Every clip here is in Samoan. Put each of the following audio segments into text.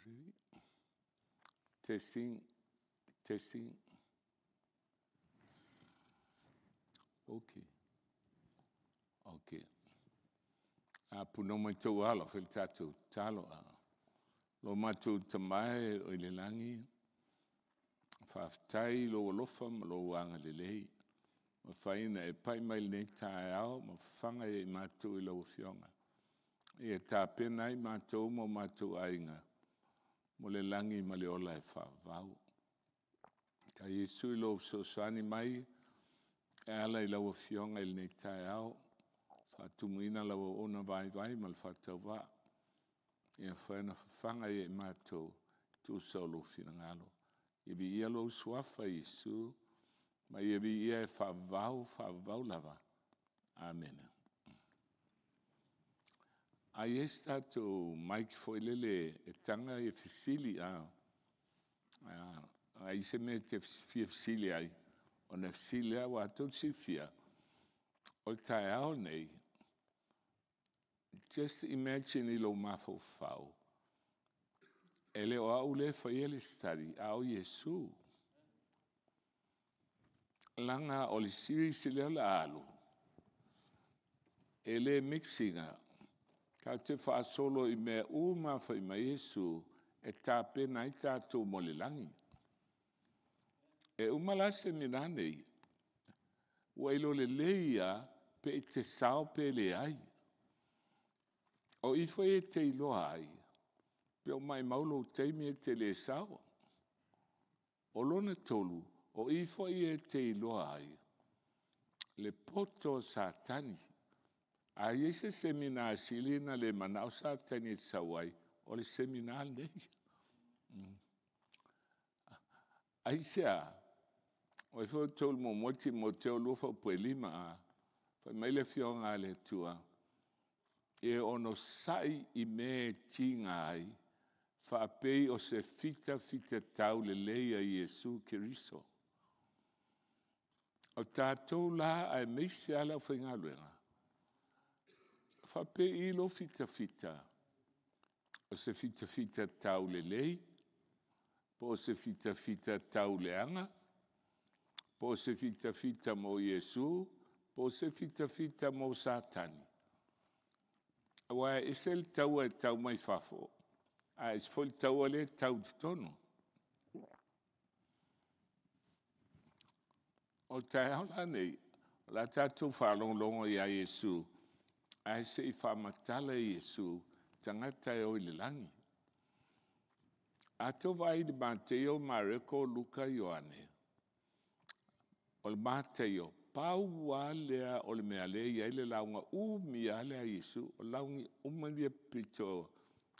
Ready? Testing, testing. Okay. Okay. A punou mai tou alo fai le tatou tatalo. Lo matou Tama e o i le lagi, faafetai i lou alofa ma lou agalelei ua mafai ona e pai mai i lenei taeao ma fafaga ia i matou e lau Afioga, ia tapena ai matou ma o matou aiga mo le lagi ma le ola e faavavau. Faafetai Iesu i lou fesoasoani mai e ala i lau Afioga i lenei taeao, faatumuina lau auauna vaivai ma le faatauvaa ia mafai ona fafaga ia i matou e tusa o lou finagalo. Ia viia lou Suafa Iesu ma ia viia e faavavau, faavavau lava. Amene. A i ai se tatou mic foi lele e taga fesili, a i ai se mea e te fia fesili ai ona e fesili lea. Aua tou te silafia, o le taeao lenei, just imagine i lou mafaufau, e le o au lea e faia le study a o Iesu. Leaga o le series lea o le a alu, e le mix ina, tatou te faasolo i mea uma lava fai mai Iesu e tapena ai tatou mo le lagi. E uma la le Semina lenei, ua iloa lelei lava pe e te sao pe leai. O i foi e te iloa ai pe ua maumau lou taimi e te le sao. O lona tolu, o i foi e te iloa ai le poto o Satani. A i ai se Semina e sili ona le manao Satani e te sau ai, o le Semina lenei. Aisea? Aua foi o 1 Timoteo 2:5, fai mai le Afioga a le Atua, “E onosai i mea e tiga ai, faapei o se fitafita taulelei a Iesu Keriso.” O tatou la aemaise lava le aufaigaluega, e faapei lou fitafita? O se fitafita taulelei, po o se fitafita tauleaga, po o se fitafita mo Iesu, po o se fitafita mo Satani? Aua e ese le taua e tau mai fafo, ae ese foi le taua lea e tau i totonu. O le taeao la lenei, o le a tatou faalogologo ia Iesu ae se i faamatala e Iesu tagata e o i le lagi. A outou vaai i le Mataio, Mareko, Luka, Ioane, o le Mataio, pau lava lea o le mea lea e i ai le lauga umi lava lea a Iesu. O lauga uma ia pito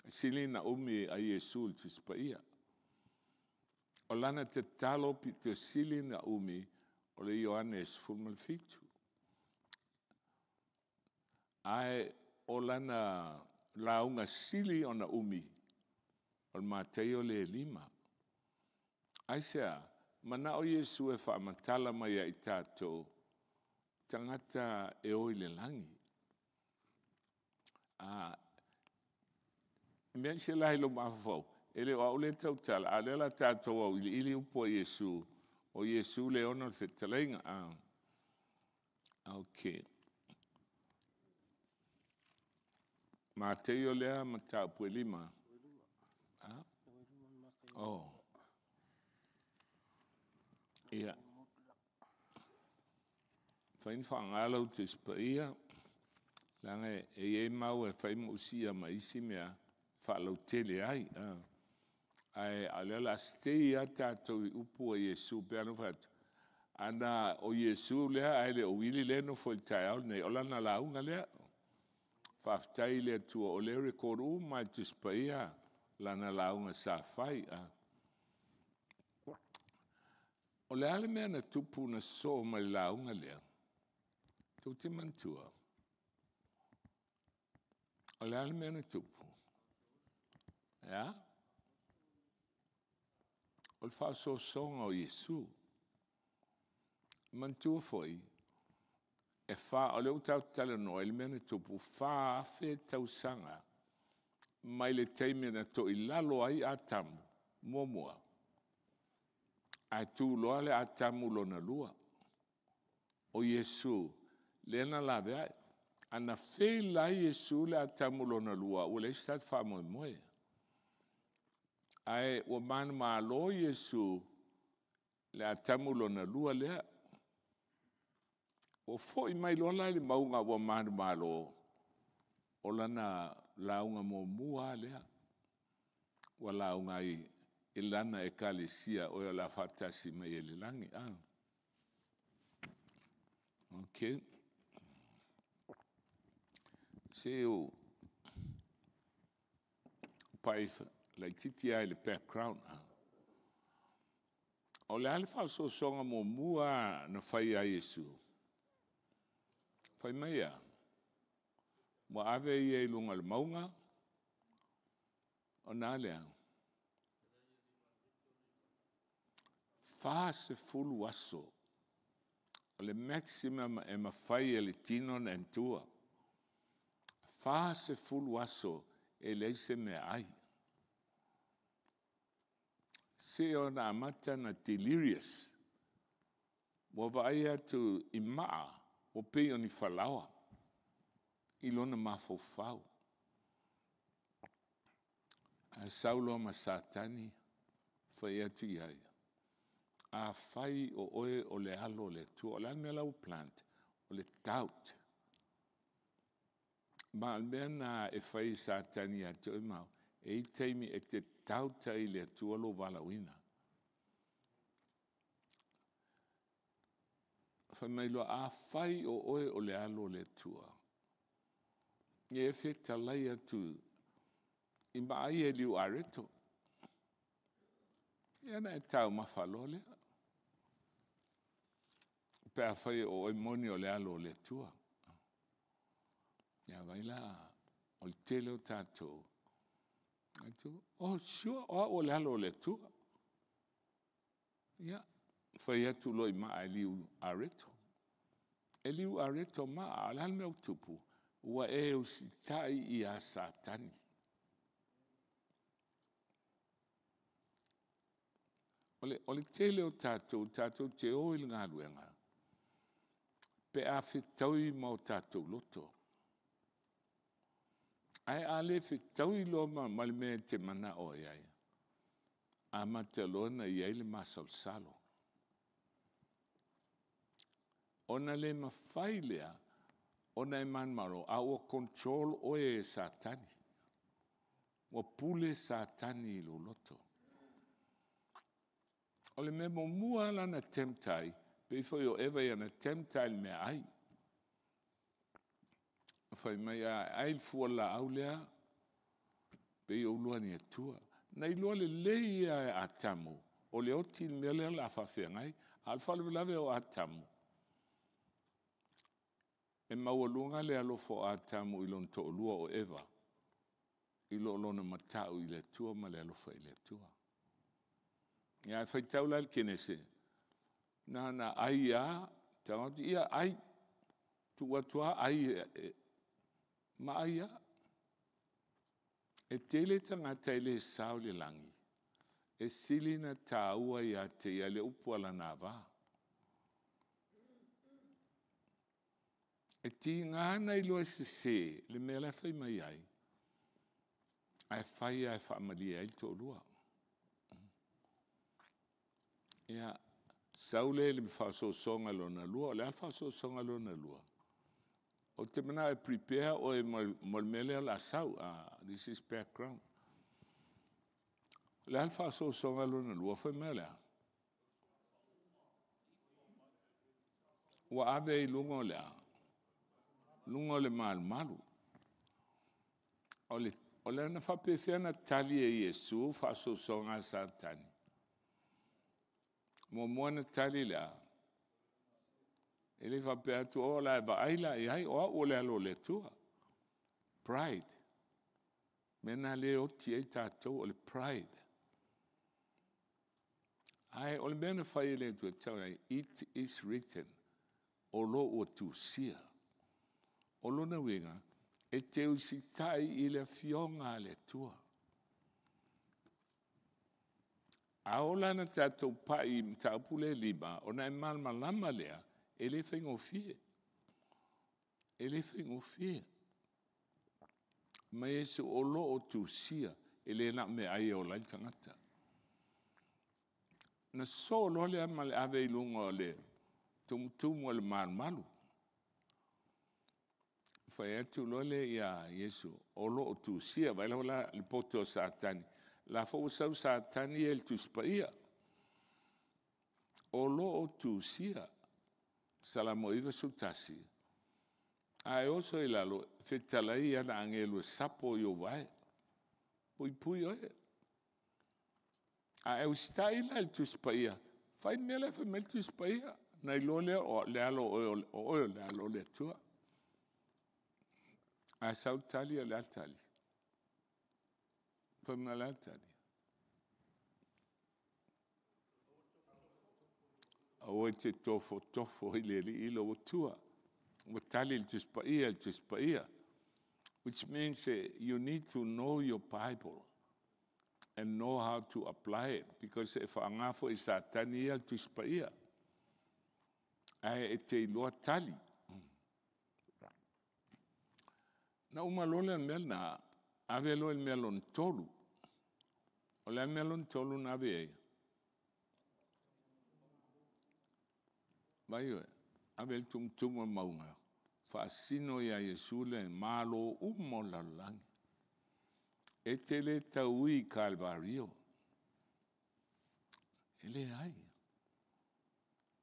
sili ona umi a Iesu i le Tusi Paia. O lana tatalo pito sili ona umi o le Ioane 17. Ae o lana lauga sili ona umi, o le Mataio lea e 5. Aisea? Manao Iesu e faamatala mai ia i tatou tagata e o i le lagi. Imagine la i lou mafaufau, e le o au lea e tautala, a o lea o le a tatou auiliili upu a Iesu, o Iesu lea e ona le fetalaiga. Ok. Mataio lea mataupu e 5. Oh. Ia. Mafai ona faaaoga lau Tusi Paia, leaga e i ai mau e fai ma ou siia ma isi mea e faalautele ai. Ae o lea o le a stay lava tatou i upu a Iesu. E pei lava ona ou fai atu, ana o Iesu lea ae le o Uili lea e nofo i le taeao lenei, o lana lauga lea. Faafetai i le Atua o lea e record uma lava e le Tusi Paia lana lauga sa fai. O le a le mea na tupu na sosoo mai le lauga lea? Tou te manatua? O le a le mea na tupu? E a? O le faaosoosoga o Iesu. Manatua foi, o lea ua tatou talanoa i le mea na tupu 4,000 tausaga Mai le taimi na toilalo ai Atamu muamua, ae tu loa le Atamu lona lua, o Iesu lea na laveai. A na fail ai Iesu le Atamu lona lua, ua leai se tatou faamoemoe. Ae ua manumalo Iesu le Atamu lona lua lea. Ua foi mai loa la i le mauga ua manumalo, o lana lauga muamua lava lea, ua lauga ai i lana Ekalesia o e o le a faatasi mai ai i le lagi. Okay. Se i ou pai laitiiti lava i le background. O le a le faaosoosoga muamua lava na fai ia Iesu? Fai mai e a? Ua ave ia i luga o le mauga, ona a lea? 40 aso, o le maximum e mafai e le tino ona endure, 40 aso e leai se meaai, seia amata ona delirious. Ua vaai atu i maa ua pei o ni falaoa i lona mafaufau. Ae sau loa ma Satani fai atu i ai, “Afai o oe o le Alo o le Atua.” O le a le mea la ua plant? O le doubt. Ma o le mea lena e fai e Satani ia te oe ma au, e i ai taimi e te doubt ai i le Atua lou valaauina. Fai mai loa, “Afai o oe o le Alo o le Atua, ia e fetalai atu i maa ia e liu areto, ia ona e taumafa loa lea, pe afai o oe moni o le Alo o le Atua.” Ia vaai la, o le tele o tatou, oh sure o au o le Alo o le Atua. Ia, fai atu loa i maa e liu areto. E liu areto maa, a o le a le mea ua tupu? Ua e usitai ia Satani. O le tele o tatou, tatou te o i le galuega pe a fetaui ma o tatou loto. Ae a le fetaui loa ma le mea e te manao i ai, amata loa ona i ai le masalosalo. Ona le mafai lea ona e manumalo, a ua control oe e Satani. Ua pule Satani i lou loto. O le mea muamua lava la na tempt ai, pei foi o Eva na tempt ai i le meaai. Fai mai a e ai le fua o le laau lea, pei ua iloa ni Atua. Na iloa lelei lava e Atamu o le oti le mea lea o le a faafeagai. A o le faalavelave o Atamu, e maualuga le alofa o Atamu i lona toalua o Eva i lo lona matau i le Atua ma le alofa i le Atua. Ia a faitau la i le Kenese, na ona ai lava, tago atu, ia ai, tuu atu lava ai ma ai lava. E tele tagata e le sao i le lagi, e sili ona taua ia te ia le upu a lana ava. E tiga ona iloa e sese le mea la e fai mai ai, ae fai lava e faamalie ai le toalua. Ia, sau lea i le faaosoosoga lona lua. O le a le faaosoosoga lona lua? Ou te manao e prepare oe mo le mea lea o le a sau. This is background. O le a le faaosoosoga lona lua? Fai mai o le a? Ua ave i luga o le a? Luga o le malumalu. Na faapefea ona tali e Iesu faaosoosoga a Satani? Muamua ona tali le a? E le faapea atu, o le a e vaai la i ai o au o le Alo o le Atua. Pride, mea lena o lea e oti ai tatou o le pride. Ae o le mea na fai e le Atua, it is written, o lo ua tusia. O lona uiga, E te usitai i le Afioga a le Atua. A oo la ina tatou pai i mataupu lea e 5, ona e malamalama lea, e le faigofie. E le faigofie. Fai mai Iesu, o lo o tusia, e le na o meaai e ola ai le tagata. Na sosoo loa lea ma le ave i luga o le tumutumu o le malumalu. Fai atu loa lea ia Iesu, o lo o tusia, vaai la i le poto a Satani, o la foi ua sau Satani ia i le Tusi Paia. O lo o tusia, Salamo 91, a e oso i lalo, fetalai ana agelu e sapo i ou vae, puipui oe. A e usitai la i le Tusi Paia, fai le mea la e fai mai le Tusi Paia, ona iloa lea o oe o le alo o le Atua. Ae sau le tali, o le a le tali? Fai mai o le a le tali? Aua e te tofotofo i le Alii lou Atua. Ua tali le Tusi Paia i le Tusi Paia. Which means you need to know your Bible and know how to apply it because e faaaoga foi e Satani ia le Tusi Paia, ae e te iloa tali. Na uma loa le mea lena, ave loa i le mea lona 3. O le a le mea lona 3 na ave i ai? Vaai oe, ave i le tumutumu o le mauga, faasino ia Iesu le malo uma o le lalolagi. E te le taui i Kalvario. E leai.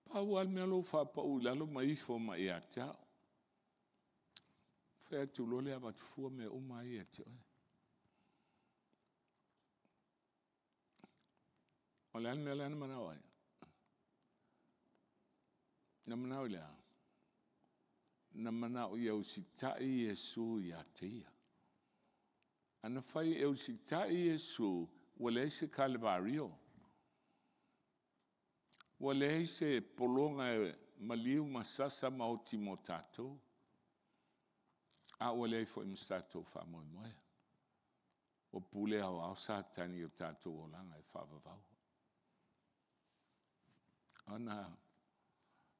Pau lava le mea lou faapau i lalo ma ifo mai ia te au. Fai atu loa lea avatu fua mea uma ia ia te oe. O le a le mea la na manao ai? Na manao i le a? Na manao ia usitai Iesu ia te ia. A na fai e usitai Iesu, ua leai se Kalevario. Ua leai se pologa e maliu ma sasa ma oti mo tatou, a ua leai foi ma se tatou faamoemoe. Ua pule aoao Satani i o tatou olaga e faavavau. Ona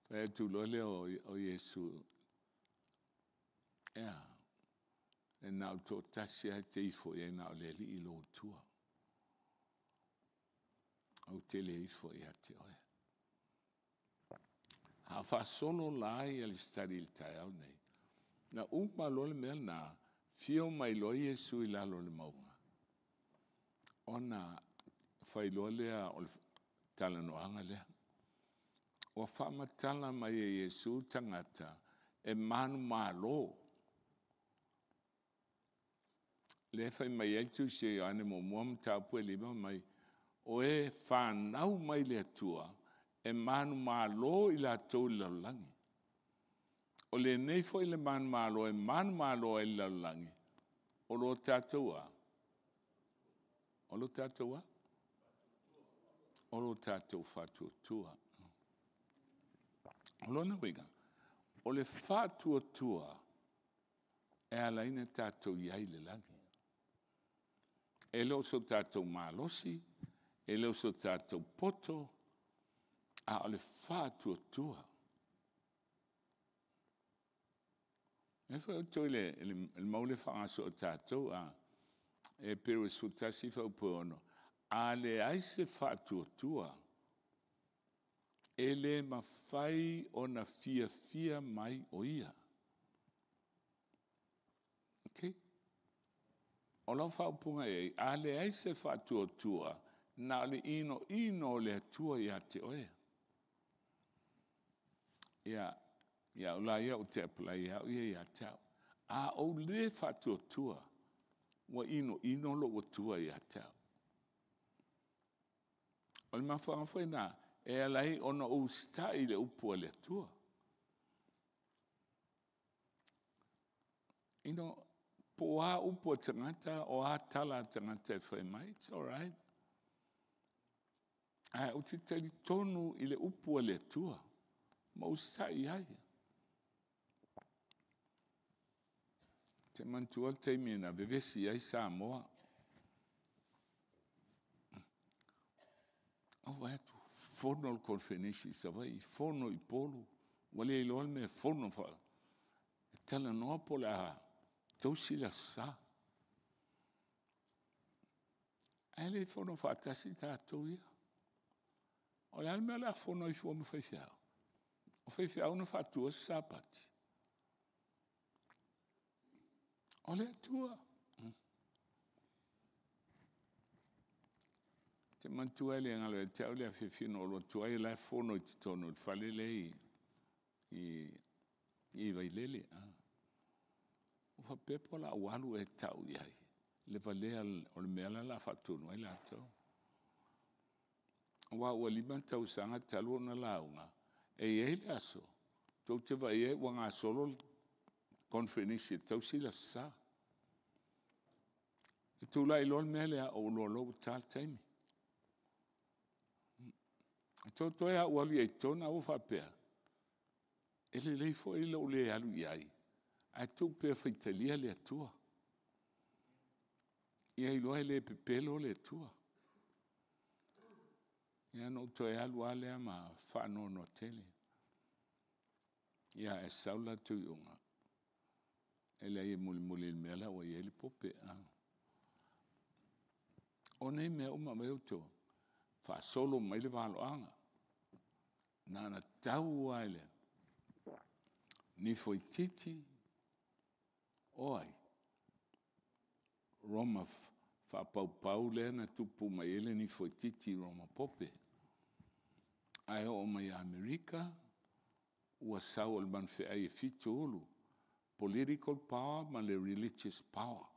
fai atu loa lea o Iesu, “E a? E na o le toatasi lava e te ifo i ai na o le Alii lou Atua. Ou te le ifo ia te oe.” A o faasolo la le study i le taeao lenei, na uma loa le mea lena, afio mai loa Iesu i lalo o le mauga, ona fai loa lea o le talanoaga lea. Ua faamatala mai e Iesu tagata e manumalo. Lea e fai mai ai le tusi a Ioane 1 mataupu e 5 fai mai, o e fanau mai le Atua, e manumalo i latou i le lalolagi. O lenei foi le manumalo e manumalo ai i le lalolagi, o lo tatou a? O lo tatou a? O lo tatou faatuatua. O lona uiga, o le faatuatua e ala ai ona tatou i ai i le lagi. E le o so tatou malosi, e le o so tatou poto, a o le faatuatua. O lea foi ou te i le mau lea e faagasolo a tatou, Epeu 11 fuaiupu e 6, a leai se faatuatua, e le mafai ona fiafia mai o ia. Okay? O lau faaupuga i ai, a leai se faatuatua, na o le inoino o le Atua ia te oe. Ia, au la ia ou te apply e au ia ia te au. A ou le faatuatua, ua inoino lou Atua ia te au. O le mafuaaga foi lena e ala ai ona ou usitai i le upu a le Atua. You know, po o a upu a tagata, o a tala a tagata e fai mai, it's alright. Ae ou te talitonu i le upu a le Atua ma usitai i ai. Te manatua le taimi na vevesi ai Samoa. Ou vaai atu, fono le Koneferenisi i Savaii, fono i Upolu, ua le iloa le mea e fono e talanoa po o le a tausi le Aso Sa. Ae le fono faatasi tatou ia. O le a le mea o le a fono ai fua ma faifeau? O faifeau na faatuina le Sapati? O le Atua. Ou te manatua e le galo ia te au le afiafiga na ou alu atu ai o la e fono i totonu o le fale lea i Vailele. Ou faapea po o le a ou alu ea e tau i ai le valea o le mea la o le a faatonu ai latou. Aua ua 5 tausaga talu ona lauga, e i ai le aso tou te vaai i ai ua gasolo le Koneferenisi e tausi le Aso Sa. E tulai loa le mea lea, ou iloa loa ua ta le taimi. Toe lava ou alu ai i totonu ae ou faapea, e lelei foi lou le alu i ai, ae tuu pea e faitalia le Atua. Ia iloa e le pepelo le Atua. Ia ona ou toe alu lava lea ma faanoanoa tele. Ia ae sau le latou iuga, e leai e mulimuli i le mea la ua i ai le Pope. O nei mea uma e aumai outou, faasolo mai le valoaga, na ona tau lava i le nifoititi, o ai? Roma faapaupau lea na tupu mai ai le nifoititi Roma Pope. Ae oo mai ia Amerika, ua sau o le manufeai e 7 ulu, political power ma le religious power.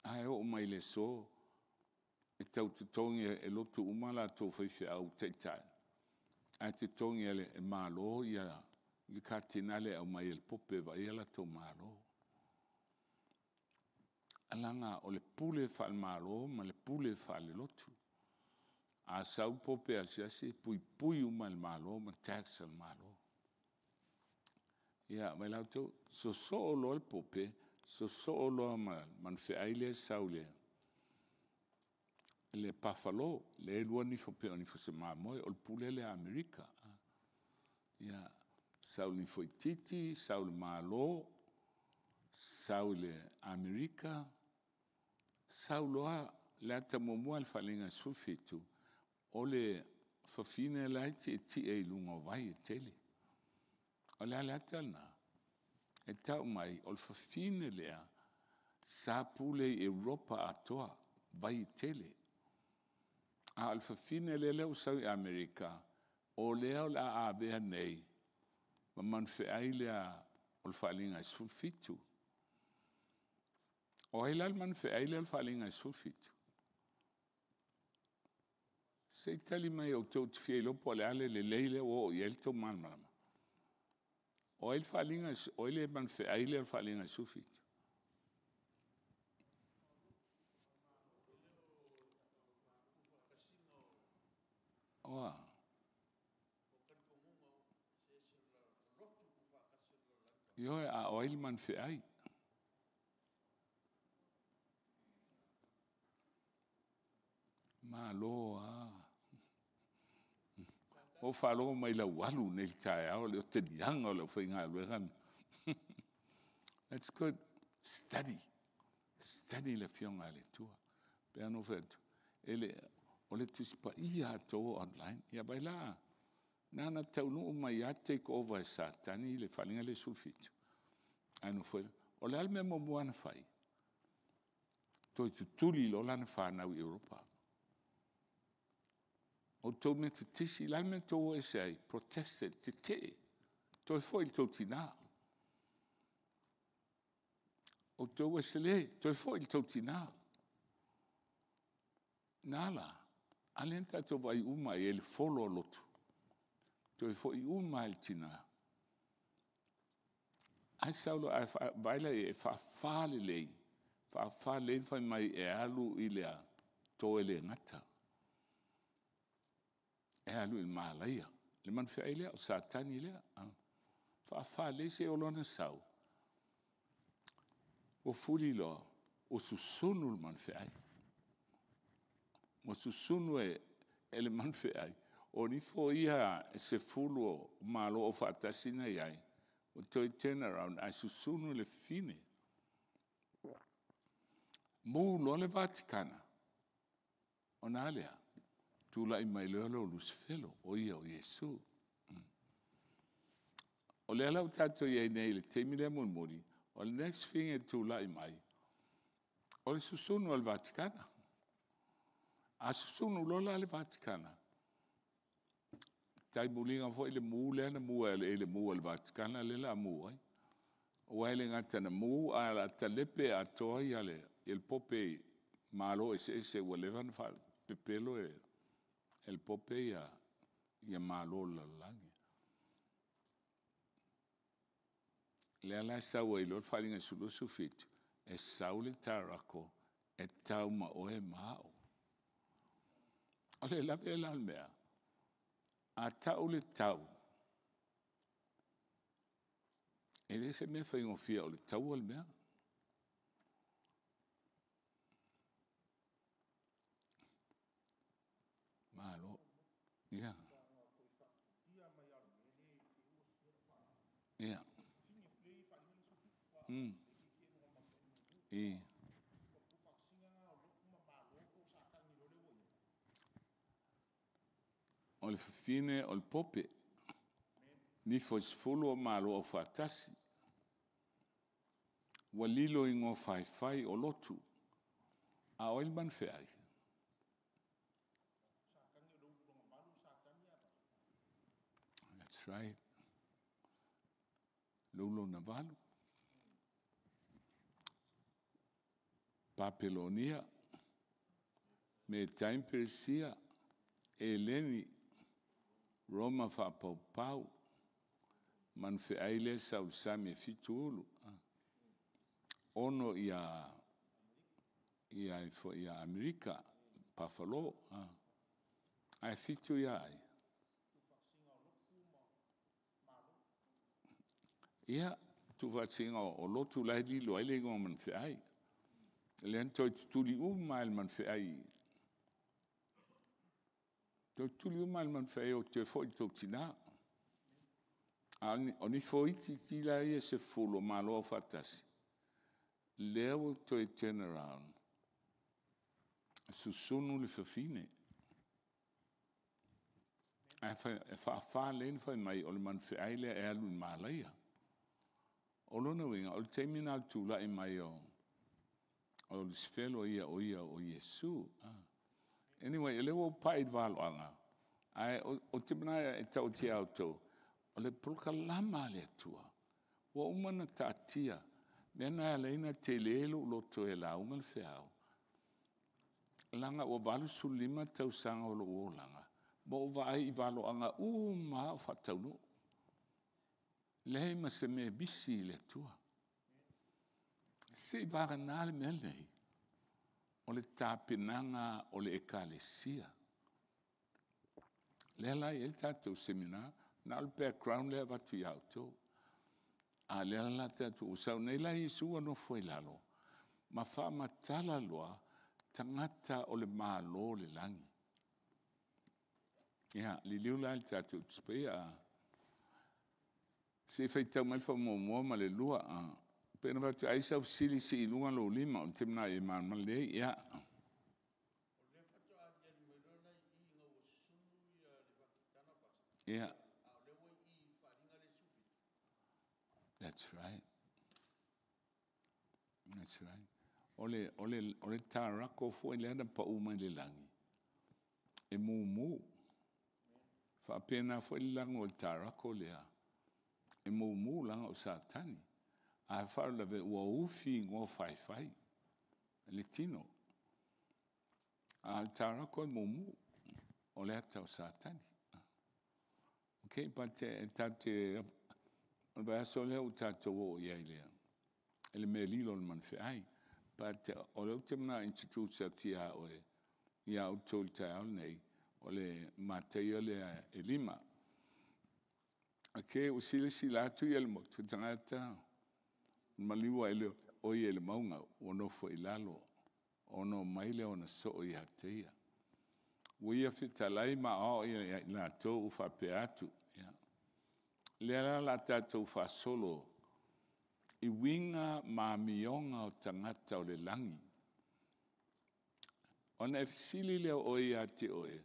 Ae oo mai i le aso, e tau totogi e lotu uma a latou faifeau taitai, ae totogi e le Malo le Katinale e aumai e le Pope e vaai o latou malo. Leaga o le pule faale-Malo ma le pule faale-lotu. A sau le Pope asiasi e puipui uma e le Malo ma tax a le Malo. Ia vaai la outou, sosoo loa le Pope, sosoo loa ma le manufeai lea e sau i le Buffalo, lea e 2 nifo e pei o nifo o se mamoe, o le pule lea a Amerika. Ia, sau i le nifoititi, sau i le Malo, sau i Amerika, sau loa le ata muamua lava o le faaaliga e 17, o le fafine la e tietie i luga o vai e tele. O le a le ata lena? E tau mai o le fafine lea sa pule i Europa atoa, vai e tele. A o le fafine lea ua sau i Amerika, o lea o le a avea nei ma manufeai lea o le faaaliga e 17. O ai la le manufeai lea o le faaaliga e 17? Se i tali mai outou ou te fia iloa po o le a le lelei lea ua oo i ai lo outou malamalama. O ai le manufeai lea o le faaaliga e 17? O a? Ioe, a o ai le manufeai? Malo lava. Ua ou faalogo mai i laualu nei i le taeao le otegiaga o le aufaigaluega. Thats good, study, study le Afioga a le Atua. E pei ona ou fai atu, o le Tusi Paia atoa ua outline. Ia vaai la, na ona taunuu mai lava take over e Satani le faaaliga lea e 17, ae nofo ai loa. O le a le mea muamua na fai? Toe tutuli loa lana fanau i Europa. Outou Metotisi o le a le mea na outou o ese ai? Protested, tetee, toe foi i lo outou tina. Outou Uesele, toe foi i lo outou tina. Na ala, a lea na tatou vaai uma i ai i le folo a lotu, toe foi uma lava i le tina. Ae sau loa, ae vaai la i ai, e faafa lelei, faafa lelei ona fai mai e alu i le a? Toelegata. E alu i le malaia. Le manufeai lea, o Satani lea. Faafa lelei seia oo loa ina sau, Ua fuliloa ua susunu le manufeai. Ua susunu e le manufeai, o nifo ia e 10 o Malo Aufaatasi na i ai, ua toe turn around ae susunu le fafine. Mu loa le Vatikana, ona a lea? Tulai mai loa lea o Lusifelo o ia o Iesu. O lea la ua tatou i ai nei i le taimi lea mulimuli, o le next thing e tulai mai, o le susunu o le Vatikana. A susunu loa la le Vatikana, taimuliga foi le mu lea na mu ai le mu a le Vatikana lea o le a mu ai. Aua e le gata ina mu ae o le a talepe atoa le Pope i Malo eseese ua leva ona faapepelo e le Pope ia Malo o le lalolagi. Lea la e sau ai loa le faaaliga 27, e sau le tarato e tau ma oe ma au. O le lave la o le mea, a tau le tau, e le o se mea faigofie o le taua le mea. Malo, ia. Ia. I. O le fafine o le Pope, nifo e 10 o Malo Aufaatasi, ua lilo i igoa faifai o lotu. A o ai le manufeai? That's right. Lou lona 8, Papelonia, Metai ma Peresia, Eleni, Roma faapaupau, manufeai lea e sau i le sami e 7 ulu. 6 ia Amerika, Pafalo, ae 7 ia ai? Ia, tuufaatasiga o lotu la e lilo ai le igoa o manufeai. Lea na toe tutuli uma lava e le manufeai, toe tutuli uma lava e le manufeai e toe foi i le tou tina. A o nifo iti la ia e 10 o Malo Aufaatasi, lea ua toe turn around, susunu le fafine. Ae faafa lelei ona fai mai o le manufeai lea e alu i malaia. O lona uiga, o le taimi lena o le tulai mai o Lusifelo ia o ia o Iesu. Anyway, o lea ua ou pai i le valoaga, ae ou te manao e tau atu ia outou, o le polokalama a le Atua, ua uma ona taatia. O le mea lena e ala ai ona tele lou loto e lauga le feau, leaga ua 85 tausaga o lou olaga, ma ou vaai i valoaga uma lava o faataunuu. Leai ma se mea e misi i le Atua. Seivagana le mea lenei, o le tapenaga o le Ekalesia. Lea la e i ai le tatou Semina, na o le background lea e avatu ia outou. A o lea la ua sau nei la Iesu ua nofo i lalo ma faamatala loa tagata o le Malo o le lagi. Ia, liliu la i le tatou Tusi Paia, se i faitau mai le faamuamua ma le lua. E pei ona ou fai atu, a i ai sau fesili, sii i luga lou lima, ou te manao ia malamalama lelei. Ia. Ia, that's right. That's right. O le tarako foi lea na pau mai le lagi, e mumu. E faapena foi le lago o le tarako lea, e mumu leaga o Satani. A o le faalavelave ua ufi i igoa faifai le tino. A o le tarako e mumu, o le ata o Satani. Okay, but tatou te, o le vaiaso lea ua tatou oo i ai i le mea lilo o le manufeai. But o lea ou te manao e introduce atu ia oe, ia outou i le taeao lenei, o le Mataia lea e 5. Ok, ua silasila atu le motu, tagata maliu ae o ia i le mauga ua nofo i lalo, ona omai lea o ona soo ia te ia. Ua ia fetalai ma aoao ia i latou ua faapea atu, ia, lea la o le a tatou faasolo i uiga ma amioga o tagata o le lagi. Ona e fesili lea o oe ia te oe,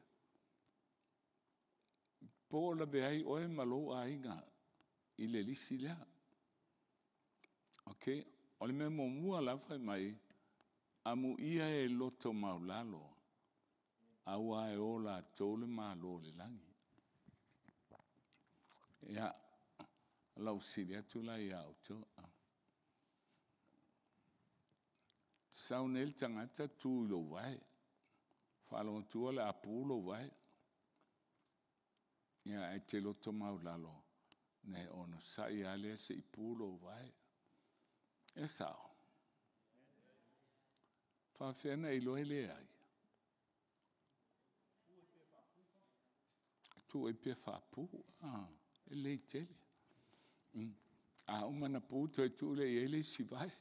po o lavea ai oe ma lou aiga i le lisi lea. Okay, o le mea muamua lava fai mai, amuia e loto maualalo, aua e o latou le Malo o le lagi. Ia, o lau fesili atu la ia outou, sau nei le tagata tu i lou vae, faalogo atu o le a pu lou vae. Ia ae te loto maualalo, ona e onosai lava lea se i pu lou vae. E sao? E faafefea ona e iloa e leai? E tuu ai pea faapu, e lelei tele. A uma ona pu toe tuu lea i ai le isi vae.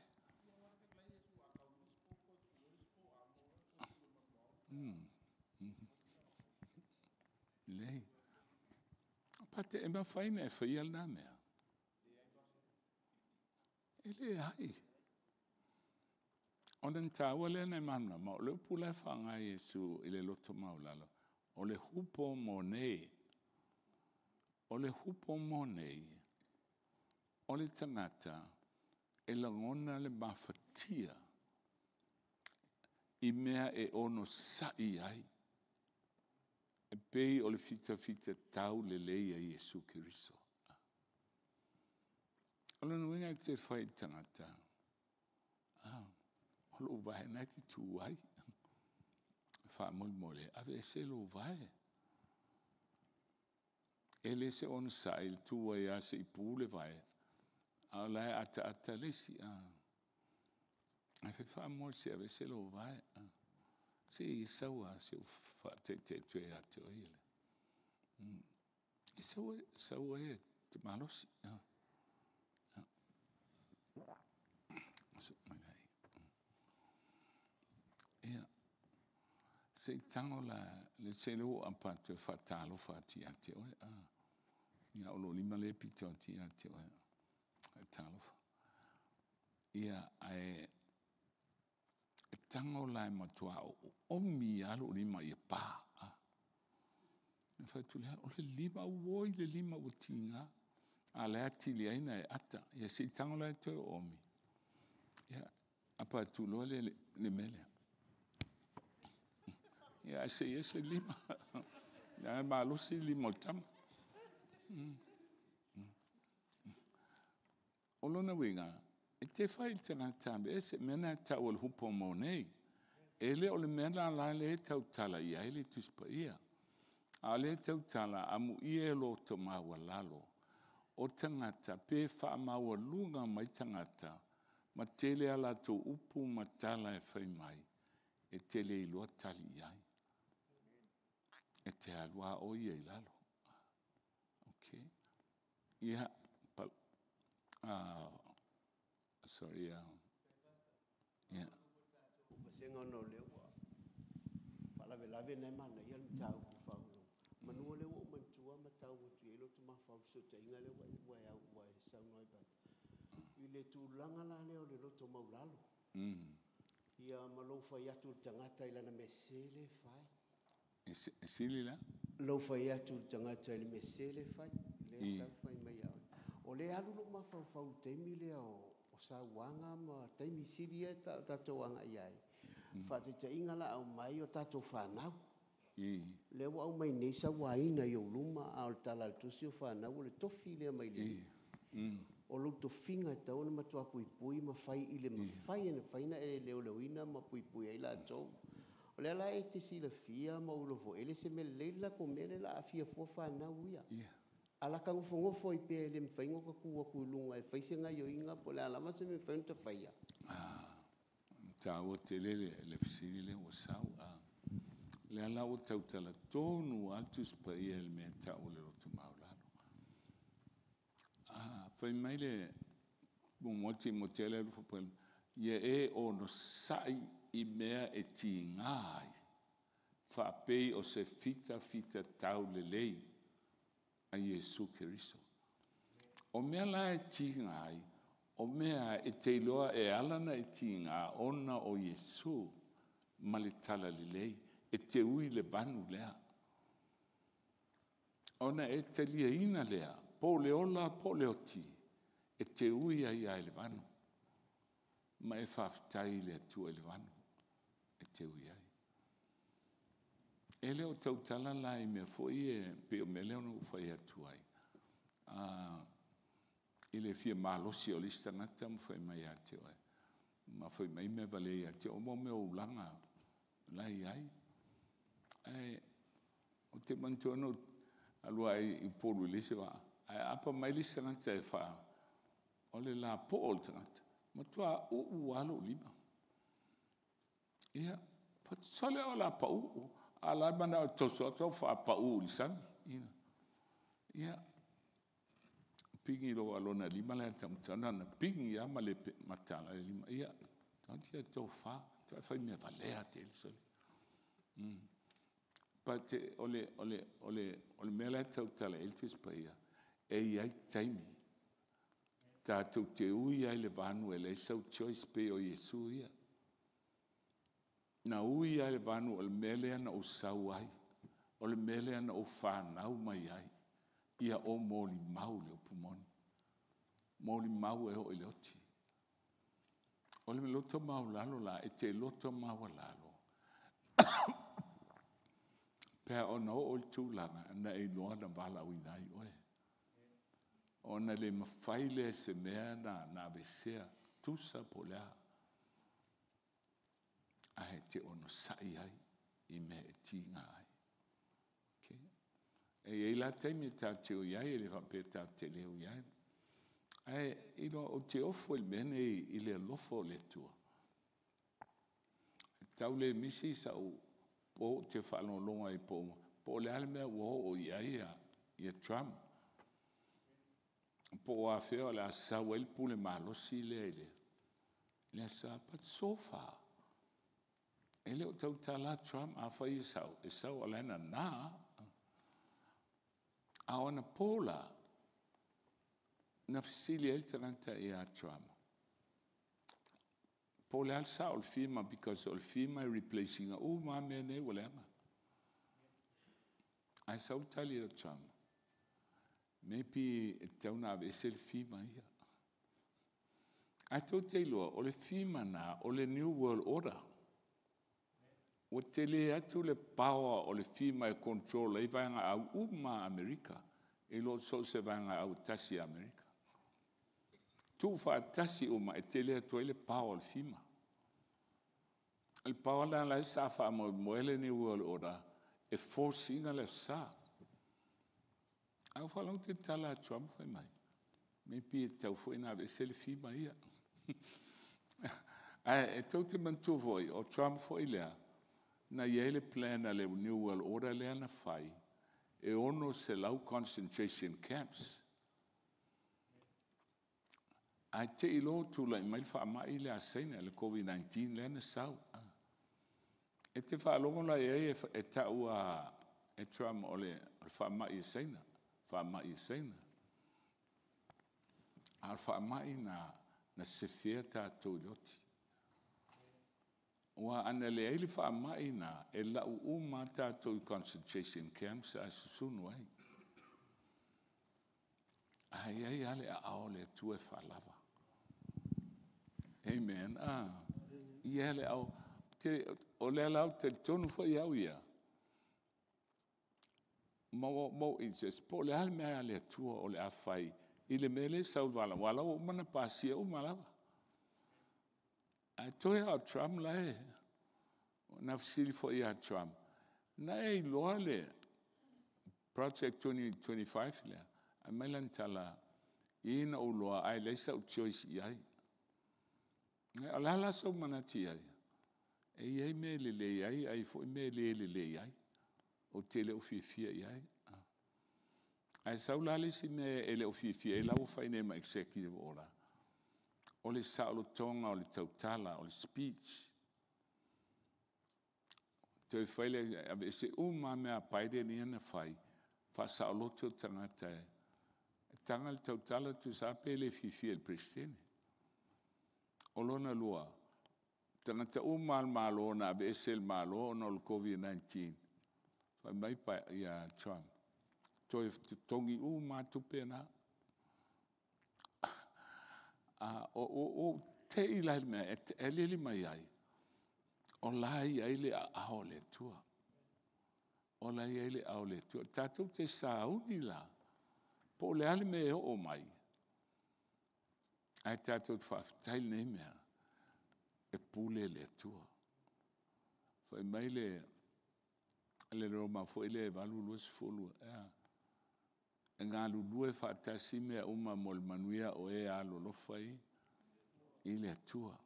Lelei. Pate, e mafai ona e faia lena mea? E leai. O le taua lea ona e malamalama, o le upu la e faaaoga e Iesu i le loto maualalo, o le hupomone. O le hupomone, o le tagata e lagona le mafatia i mea e onosai ai, e pei o le fitafita taulelei a Iesu Keriso. O lona uiga e te fai i le tagata, o lou vae lena e te tu ai. Faamolemole, aveese lou vae. E le se onosai le tu ai lava se i pu le vae, a o la e ataata le isi. Ae faamolemole se i aveese lou vae. Se i sau lava se i ou faataitai atu ia te oe. E sau ai e te malosi. Ia, se i tago la, se lea ua ou apa atu e faatalofa atu ia te oe. Ia o lou lima lea e pito atu ia te oe. Talofa. Ia, ae tago la e matua oomi lava lou lima ia pa. Ona fai atu lea, o le lima, auoi le lima ua tiga, a o la e atili ai ona e ata. Ia se i tago la e toe oomi. Ia, apa atu loa le mea lea. Ia ae sei ese le lima. Leaga e malosi le lima o le tama. O lona uiga, e te fai i le tagata aveese, o le mea lena e tau o le hupomone. E le o le mea la lea e tautala i ai le Tusi Paia, a o lea e tautala, amuia e loto maualalo, o tagata pe faamaualuga mai tagata ma tele a latou upu ma tala e fai mai, e te le iloa tali i ai. E te alu lava oe ia i lalo. Okay. Ia, sorry. Yeah. Vasega ona o lea ua faalavelave na e manaia le mataupu faauuga. Manu o lea ua ou manatua ma tau atu i ai lota mafaufau i le fesootaiga lea ua e saunoa ai i le tulaga la lea o le loto maualalo. Ia ma lou fai atu i le tagata i lana mea sese lea e fai. E sili la? Lou fai atu i le tagata i le mea sese lea e fai, lea e sau fai mai ia oe. O lea e alu lou mafaufau i le taimi lea o sauaga ma taimi sili ia tatou agai i ai. Faataitaiga la aumai o tatou fanau. Lea ua aumai nei sauaina i ou luma, a o le tala a le Tusi o fanau o le tofi lea mai le Alii. O lou tofiga e tatau ona matua puipui ma fai i le mafai e mafai ona e leoleoina ma puipui ai latou. O lea la e te silafia ma ou iloa foi, e le se mea lelei le latou mea lea o le a aafia fua fanau ia. A lata nofonofo ai pea e le mafai ona ota tu atu i luga e fai se gaoioiga po o le a lava se mea e mafai ona ta faia? E taua tele le fesili lea ua sau. O lea la ua tautala tonu lava le Tusi Paia i le mea e tau o le loto maualalo. Fai mai le 1 Timotea Ia e onosai i mea e tiga ai, faapei o se fitafita taulelei a Iesu Keriso. O mea la e tiga ai, o mea e te iloa e ala ona e tiga ona o Iesu ma le talalelei. E te ui i le vanu lea. Ona e taliaina lea, po o le ola po o le oti, e te ui ai lava i le vanu, ma e faafetai i le Atua i le vanu e te ui ai. E le o tautala la i mea foi ia pei o le mea lea na ou fai atu ai, i le fia malosi o le isi tagata ma fai mai ia te oe, ma fai mai mea valea ia te oe, mo mea o ulaga la e i ai. Ae ou te manatua na ou alu lava i Upolu i le isi vaa, ae aapa mai le isi tagata e o le lapoa o le tagata, matua uu lava lou lima. Ia, fai atu, sole o le a pau, a o la e manao e toso atu au faapau i le sami, you know. Ia, pigi loa lona lima la e taumatatau, na ona pigi lava ma le mataala le lima. Ia, taatia le tofa, matua e faimea valea tele sole. But o le mea la e tautala i ai le Tusi Paia, e i ai taimi tatou te ui ai i le vanu e leai sau choice pei o Iesu ia. Na ui lava i le vanu o le mea lea na ou sau ai, o le mea lea na ou fanau mai ai, ia ou molimau le upu moni, molimau e oo i le oti. O le loto maualalo la, e te loto maualalo pe a ona oo i le tulaga na e iloa na valaauina ai oe, ona le mafai lea e se mea ona aveesea, tusa po o le a, ae te onosai ai i mea e tiga ai. Okay? E i ai la taimi tatou te ui ai, e le faapea tatou te le ui ai. Ae iloa ou te ofo i le mea lenei i le alofa o le Atua. E tau le misi sau po ou te faalogologo ai po o le a le mea ua oo i ai Trump, po o afea o le a sau ai le pule malosi lea i le Aso Sa. But so far, e le o tautala Trump, afai e sau, e sau o la e nana lava. A o anapo la, na fesili ai le tagata ia Trump, po o le a le sao o le FEMA, because o le FEMA e replace ina uma lava mea nei ua leaga. Ae sau le tali a Trump, maybe e tatau ona aveese le FEMA ia. Ae tou te iloa, o le FEMA na, o le New World Order. Ua tele atu le power o le FEMA e control ai vaegaau uma a Amerika, i lo so o se vaegaau e tasi a Amerika. Tuufaatasi uma, e tele atu ai le power o le FEMA. O le power lena la sa faamoemoe le New World Order e force ina le Aso Sa. Ae ou faalogo atu i le tala a Trump fai mai, maybe e tatau foi ona aveese le FEMA ia. Ae tou te manatua foi, o Trump foi lea, na i ai le plan a le New World Order lea na fai, e 600 concentration camps. Ae te i loa tulai mai le faamai lea a Saina, le COVID-19 lea na sau. E te faalogo la i ai e tau e Trump o le faamai a Saina, faamai a Saina. A o le faamai na sefea tatou i le oti. Aua ana leai le faamai na, e lau uma lava tatou i concentration camps ae susunu ai. Ae i ai lava le aao o le Atua e faalava. Amen. Ah, ia le aao. O lea la ou te talitonu foi au ia, ma ou interest, po o le a le mea a le Atua o le a fai i le mea lea e sau i le aua o la ua uma ona pasia uma lava. Ae toe lava o Trump la e, na fesili foi ia Trump, na e iloa le Project 2025 lea? Aumai lana tala, ina ua iloa ae leai sau choice i ai. O le a la sou manatu i ai? E i ai mea e lelei ai, ae i ai foi mea e le lelei ai. Ou te le o fiafia i ai. Ae sau la le isi mea e le o fiafia i ai, la ua fai nei ma executive order. O le saolotoga o le tautala, o le speech. Toe fai le aveese uma lava mea a Biden ia na fai, faasaoloto tagata e taga le tautala tusa lava pe le fiafia i le Peresetene. O lona lua, tagata uma lava o le Malo na aveese e le Malo ona o le Koviti-19, fai mai ia Trump, toe totogi uma lava tupe na. Ua ou te i la i le mea e aliali mai ai, o la e i ai le aao o le Atua. O la e i ai le aao o le Atua. Tatou te sauni la, po o le a le mea e oo mai, ae tatou te faafetai i lenei mea, e pule le Atua. Fai mai le Roma foi lea e 8:20 ea? E galulue faatasi mea uma mo le manuia o e alolofa i le Atua.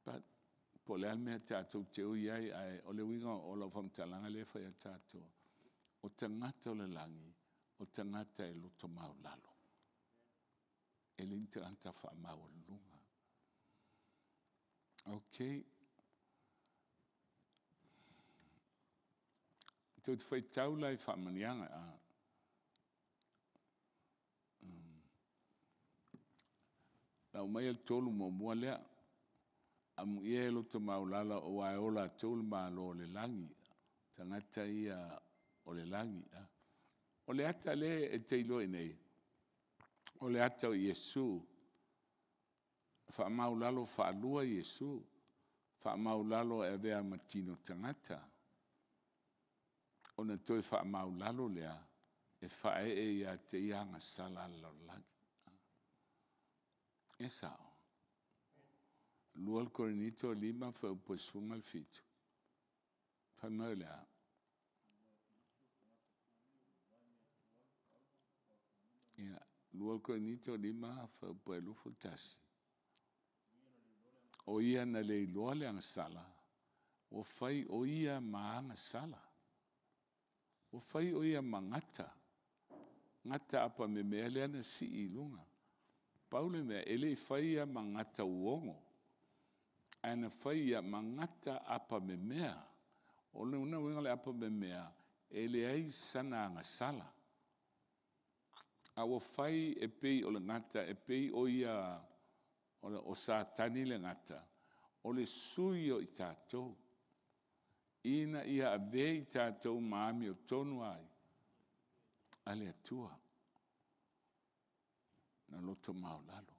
But po o le a le mea tatou te oi ai, ae o le uiga o lau faamatalaga lea e fai ia tatou, o tagata o le lagi, o tagata e loto maualalo. E le o ni tagata faamaualuluga. Okay. Tou te faitau la i faamanuiaga, lau maia le tolu muamua lea. Amuia e loto maualalo aua e o latou le Malo o le lagi. Tagata ia o le lagi. O le ata lea e te iloa i inei, o le ata o Iesu, faamaualalo faalua Iesu, faamaualalo e avea ma tino tagata, ona toe faamaualalo lea e faaee ia te ia agasala a le lalolagi. E sao? 2 Korinito 5 fuaiupu e 17, fai mai o le a? Ia, 2 Korinito 5 fuaiupu e 21, o Ia na le iloa le agasala, ua fai o Ia ma agasala. Ua fai o Ia ma gata, gata apamemea lea na sii i luga. Pau le mea, e le i faia ma gata uogo, ae na fai ia ma gata apamemea. O lona uiga o le apamemea, e leai sana agasala. A ua fai e pei o le gata, e pei o ia o Satani le gata, o le sui o i tatou, ina ia avea i tatou ma amiotonu ai a le Atua. Na loto maualalo.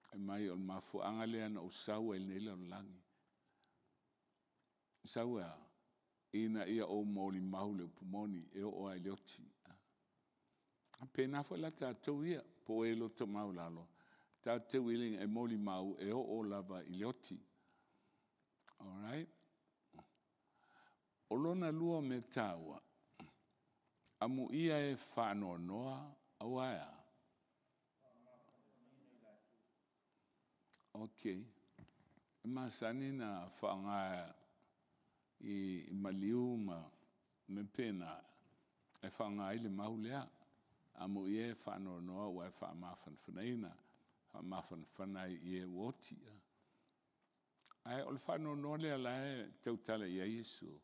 Fai mai o le mafuaaga lea na ou sau ai i lenei lalolagi, sau e a? Ina ia ou molimau le upu moni e oo lava i le oti. E faapena foi la tatou ia, po o e loto maualalo, tatou te willing e molimau e oo lava i le oti. Alright. O lona lua o mea taua, amuia e faanoanoa aua e a? Okay. E masani ona faaaoga i maliu ma mea faapena e faaaoga ai le mau lea, amuia e faanoanoa aua e faamafanafanaina, faamafanafana ai i e ua oti. Ae o le faanoanoa lea o la e tautala i ai Iesu,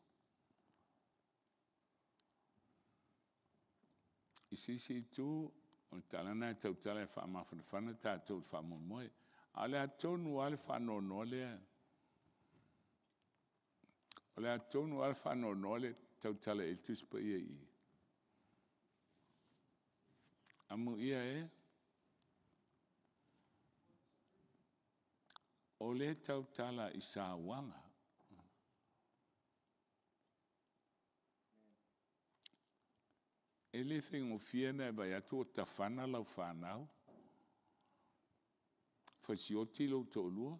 i se isi itu, o le tala lena e tautala e faamafanafana tatou i le faamoemoe. A o le a tonu lava le faanoanoa lea, o le a tonu lava le faanoanoa lea e tautala i ai le Tusi Paia i i? Amuia e o lea e tautala i sauaga. E le faigofie ona e vaai atu ua tafana lau fanau, fasioti lou toalua,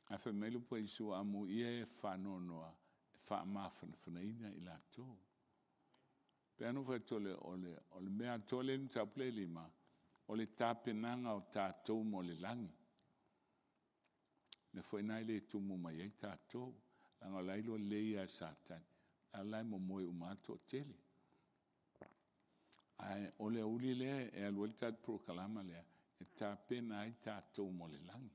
ae fai mai le upu a Iesu, amuia e faanoanoa, e faamafanafanaina i latou. E pei lava ona ou fai atu o le mea atoa lea e i le mataupu lea e 5, o le tapenaga o tatou mo le lagi. O le mea foi lena e le tumu mai ai tatou, leaga o la e iloa lelei lava e Satani, a la e momoe uma lava le toatele. Ae o le aoauli lea e alu ai le tatou polokalama lea, e tapena ai tatou mo le lagi.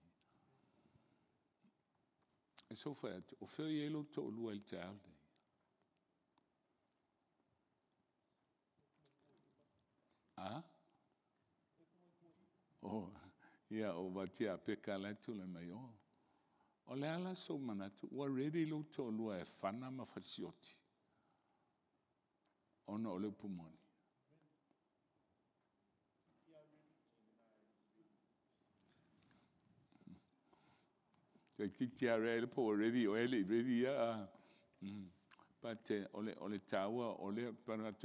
E so fai atu, o fea o i ai lou toalua i le taeao lenei? A? Oh, ia o Vatia Peka la e tulai mai o. O le a la sou manatu, ua ready lou toalua e fana ma fasioti ona o le upu moni? Toeitiiti lava Ray po ua ready ia oe ae le i ready ia a. But o le taua o lea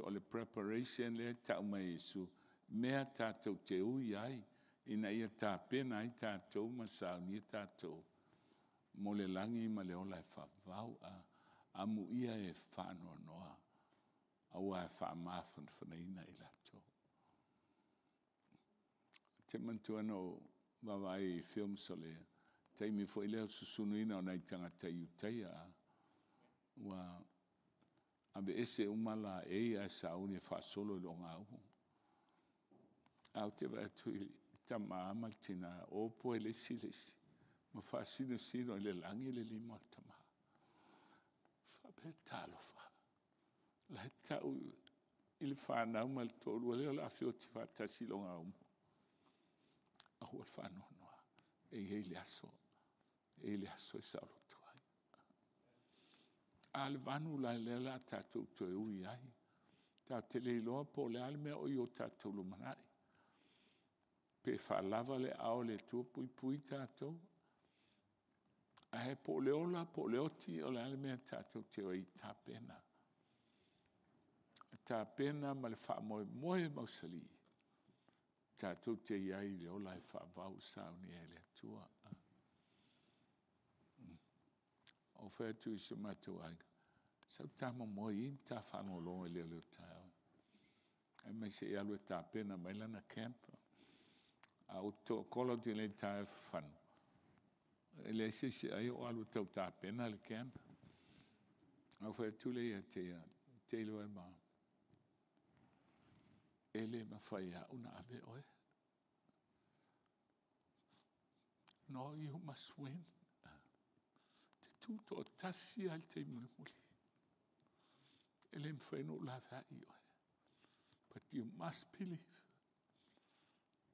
o le preparation lea e tau mai e Iesu, mea tatou te ui ai ina ia tapena ai tatou ma saunia tatou mo le lagi ma le ola e faavavau. Amuia e faanoanoa aua e faamafanafanaina i latou. Ou te manatua na ou vaavaai i films o le taimi foi lea o le susunuina o nai tagata i Utaia, ua aveese uma laei ae sauni e faasolo i le ogaumu. Ae ou te vaai atu i le tama ma le tina, o opo e le isi le isi ma faasinosino i le lagi le lima o le tama. Ou faapea, talofa, o la e tau i le fanau ma le toalua lea o le a feoti faatasi i le ogaumu. Aua le faanoanoa, e i ai le aso, e i ai le aso e saoloto ai. A o le vanu la lea o le a tatou toe ui ai. Tatou te le iloa po o le a le mea o i o tatou lumanai, pe faalava le aao o le Atua puipui tatou, ae po o le ola po o le oti, o le a le mea tatou te o ai e tapena. Tapena ma le faamoemoe mausali tatou te i ai i le ola e faavavau e saunia e le Atua. Ou fai atu i si o matou aiga, sau ta momoe ia ma ta faalogologo i le aoauli o taeao, fai mai se i alu e tapena mai lana camp. Ae ou te call atu nei i le taeao e fafano, e leai se isi e aia ou alu e tau tapena le camp. Ona ou fai atu lea ia te ia, e te iloa e ma, e le mafai e au ona ave oe. No you must win. Ou te tutoatasi lava i le taimi mulimuli. E le mafai ona ou laveai oe, but you must believe,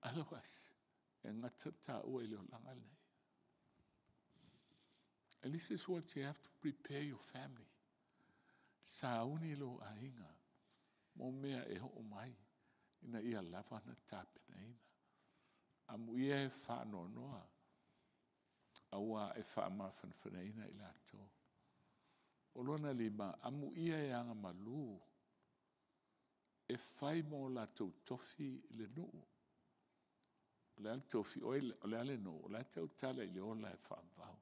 otherwise e gata taua i le olaga lenei. And this is what you have to prepare your family. Sauni lou aiga mo mea e oo mai ina ia lava ona tapenaina. Amuia e faanoanoa aua e faamafanafanaina i latou. O lona lima, amuia e agamalu e fai mo latou tofi le nuu. O le a le tofi? O le a le nuu? O la e tautala i le ola e faavavau.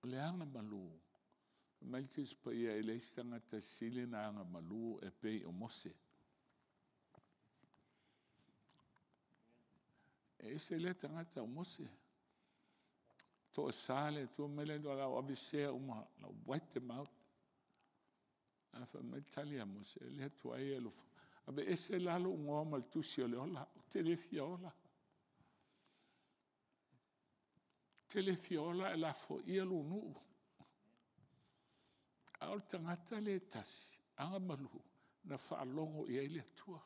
O le agamalu, fai mai le Tusi Paia e leai se tagata e sili ona agamalu e pei o Mose. E ese lea tagata o Mose. Toasa le Atua fai mai le Atua o le a ou aveesea uma, o le a ou wipe them out. Ae fai mai le tali a Mose, le Atua e e alofa, aveese la lou igoa mai le tusi o le ola, ou te le fia ola. Ou te le fia ola ae lafoia lou nuu. A o le tagata lea e tasi, agamalu, na faalogo i ai le Atua.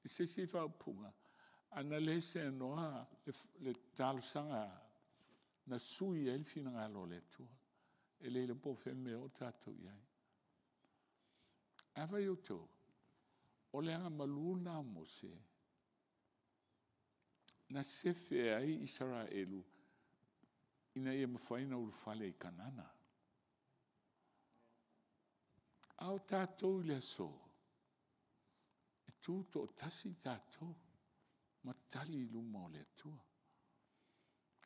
I se isi faaupuga, ana le seanoa le talosaga na sui ai le finagalo o le Atua, e le iloa po o fea le mea e oo tatou i ai. A fai e outou, o le agamalu lena o Mose na sefe ai Isaraelu ina ia mafai ona ulufale i Kanana. A o tatou i le aso, e tutoatasi tatou ma tali i luma o le Atua.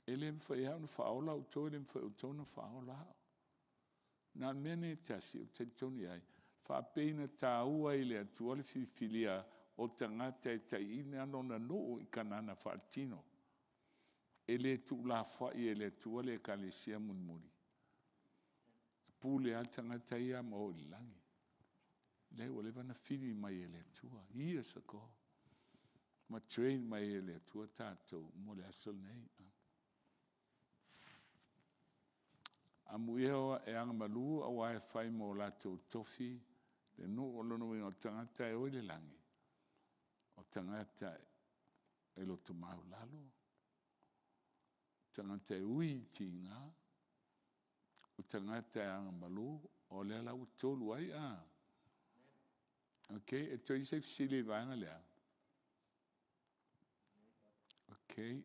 E le mafai e au ona faaola outou, e le mafai e outou ona faaola au. Na o le mea nei e tasi ou te talitonu i ai, faapei na taua i le Atua le filifilia o tagata e taiina lona nuu i Kanana faaletino. E le tuulafoai e le Atua le Ekalesia mulimuli, e pule lava le tagata ia ma o i le lagi. Lea ua leva ona fili mai e le Atua, years ago, ma train mai e le Atua tatou mo le aso lenei. Amuia e agamalu aua e fai mo latou tofi le nuu. O lona uiga o tagata e o i le lagi, o tagata e loto maualalo, tagata e ui i tiga, o tagata e agamalu, o lea la ua tolu ai a. Ok, e toe i ai se fesili i le vaega lea? Ok,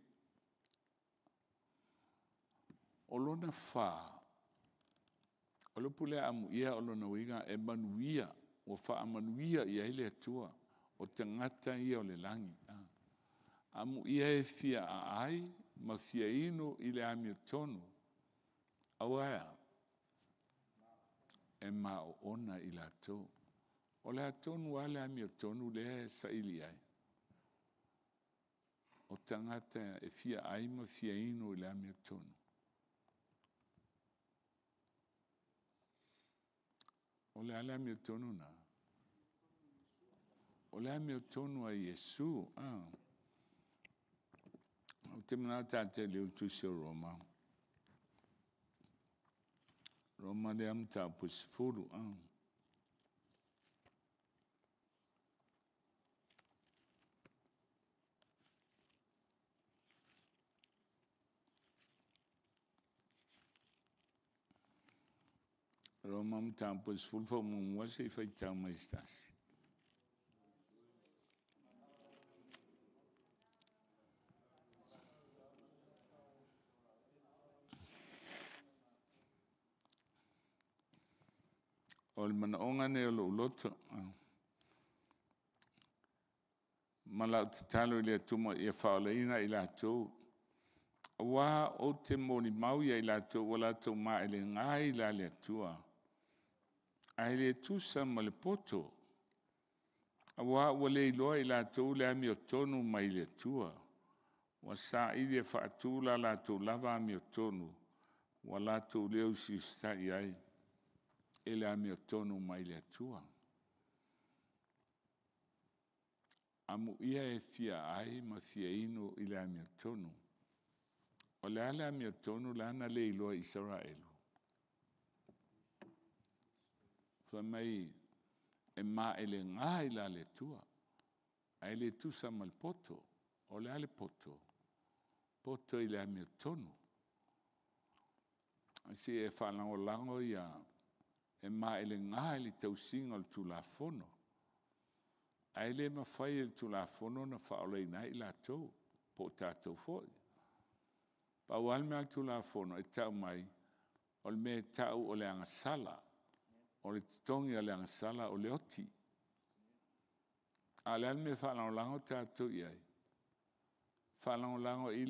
o lona fa, o le upu lea amuia o lona uiga e manuia, ua faamanuia i ai le Atua. O tagata ia o le lagi. Amuia e fia aai ma fia inu i le amiotonu, aua e a? E maoona i latou. O le a tonu lava le amiotonu lea e saili ai? O tagata e fia ai ma fia inu i le amiotonu. O le a le amiotonu lena? O le amiotonu a Iesu. Ou te manatu tatou te leu i le tusi o Roma, Roma lea mataupu e 10. Roma mataupu e 10 faamuamua se i faitau mai e se tasi. O le manaoga lenei o lou loto, ma lau tatalo i le Atua ia faaolaina i latou, aua ou te molimau ia i latou ua latou maelega i la le Atua, ae le tusa ma le poto, aua ua le iloa e i latou le amiotonu mai le Atua, ua saili e faatu le latou lava amiotonu ua latou le usiusitai ai i le amiotonu mai le Atua. Amuia e fia ai ma fia inu i le amiotonu. O le a le amiotonu la na le iloa e Isaraelu? Fai mai e maelega i la le Atua, ae le tusa ma le poto. O le a le poto? Poto i le amiotonu. Se i e faalagolago ia, e maelega i le tausiga o le Tulafono, ae le mafai e le Tulafono ona faaolaina ai i latou, po o tatou foi. Pau lava le mea a le Tulafono e tau mai, o le mea e tau o le agasala. O le totogi o le agasala o le oti. A o le a le mea e faalagolago tatou i ai? Faalagolago i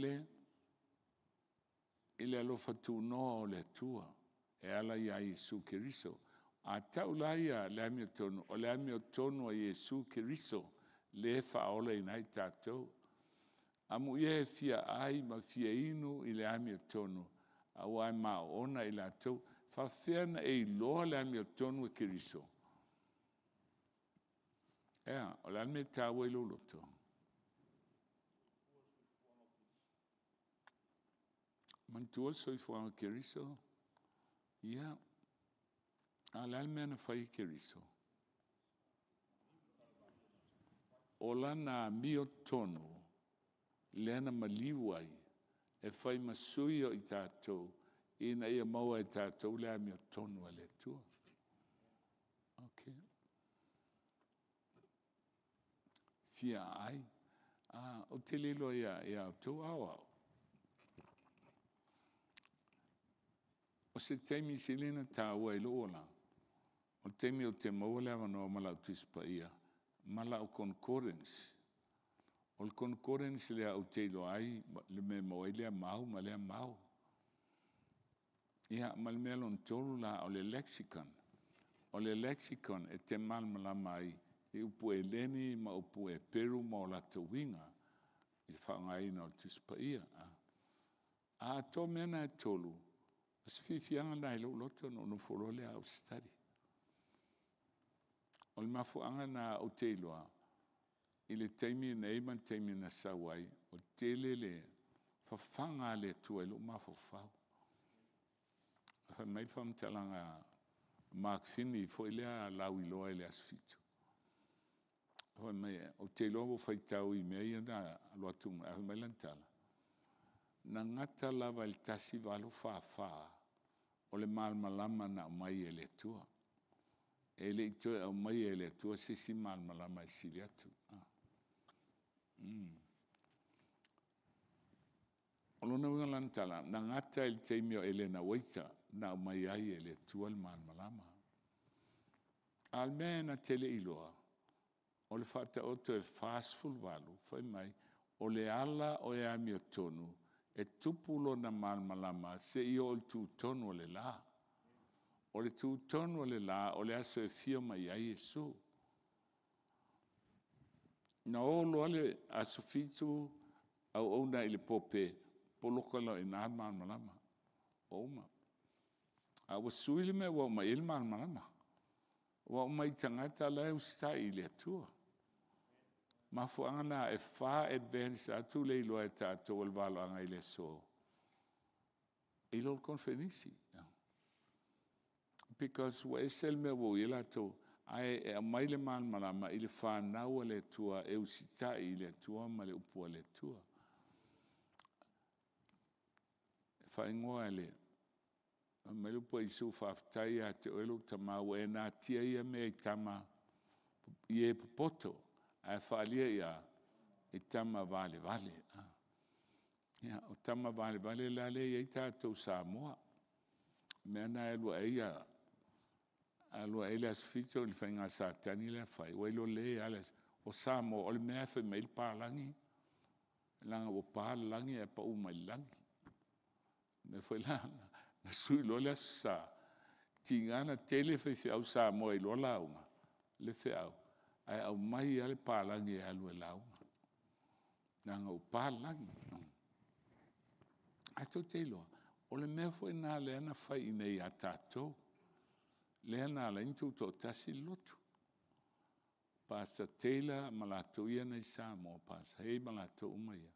le alofa tunoa o le Atua e ala ia Iesu Keriso. A tau la ia le amiotonu, o le amiotonu a Iesu Keriso lea e faaolaina ai tatou. Amuia e fia ai ma fia inu i le amiotonu, aua e maoona i latou. E faapefea ona e iloa le amiotonu a Keriso? E a? O le a le mea e taua ai lou loto? Manatua le soifuaga o Keriso? Ia, a o le a le mea na fai e Keriso? O lana amiotonu lea na maliu ai e fai ma sui o i tatou ina ia maua e tatou le amiotonu a le Atua. Ok. Fia ai. Ou te le iloa ia outou, a o au, o se taimi sili ona taua i lou olaga, o le taimi ou te maua le avanoa ma lau Tusi Paia ma lau concordance. O le concordance lea ou te iloa ai le mea e maua ai lea mau ma lea mau. Ia ma le mea lona tolu la o le lexicon. O le lexicon e te malamalama ai i upu Eleni ma upu Eperu ma o latou uiga i le faaaogaina o le Tusi Paia. A atoa mea na e tolu, o se fiafiaga lena i lou loto ona ou nofo loa lea au study. O le mafuaaga lena ou te iloa i le taimi lenei ma le taimi na sau ai, ua tele le fafaga a le Atua i lou mafaufau. Fai mai le faamatalaga a Mark Finney foi lea lauiloa i le Aso Fitu, fai mai, ou te iloa ua faitau i mea ia na alu atu ae fai mai lana tala, na gata lava i le 1844 o le malamalama na aumai e le Atua. E le i toe aumaia e le Atua se isi malamalama e sili atu. O lona uiga o lana tala, na gata i le taimi o Elena Uaita na aumai ai e le Atua le malamalama. A o le mea na te le i iloa, o le Faataoto e 48 fai mai, o le ala o e amiotonu, e tupu lona malamalama seia oo i le tutonu o le la. O le tutonu o le la, o le aso e afio mai ai Iesu. Na o loa le Aso Fitu auauna i le pope, poloka loa i ina le malamalama, ua uma. Ae ua sui le mea ua aumai ai le malamalama, ua aumai i tagata la e usitai i le Atua. Mafuaaga na e far advance atu le iloa e tatou o le valoaga i le aso, i lo le koneferenisi. Because ua ese le mea ua oo i ai latou, ae aumai le malamalama i le fanau a le Atua e usitai i le Atua ma le upu a le Atua. E faaigoa e le fai mai le upu a Iesu, faafetai ia te oe lou Tama ua e natia ia mea i tama i e popoto ae faaalia i a? I tama valevale. Ia o tama valevale la lea e i ai tatou i Samoa. O le mea lena e alu ai le Aso Fitu i le faiga Satani lea e fai, ua iloa lelei lava le aso. O Samoa o le mea lava e fai mai ai le palagi, leaga ua pa le lagi ae pau mai le lagi. O le mea foi la na sui loa le Aso Sa, tiga ona tele faifeau Samoa e iloa lauga le feau, ae aumai lava le palagi e alu e lauga, leaga ua pa le lagi. Ae tou te iloa, o le mea foi lena lea na fai i inei ia tatou, lea na ala ai ona tutoatasi le lotu. Pastor Taylor ma latou ia na i Samoa, Pastor Hay ma latou uma ia,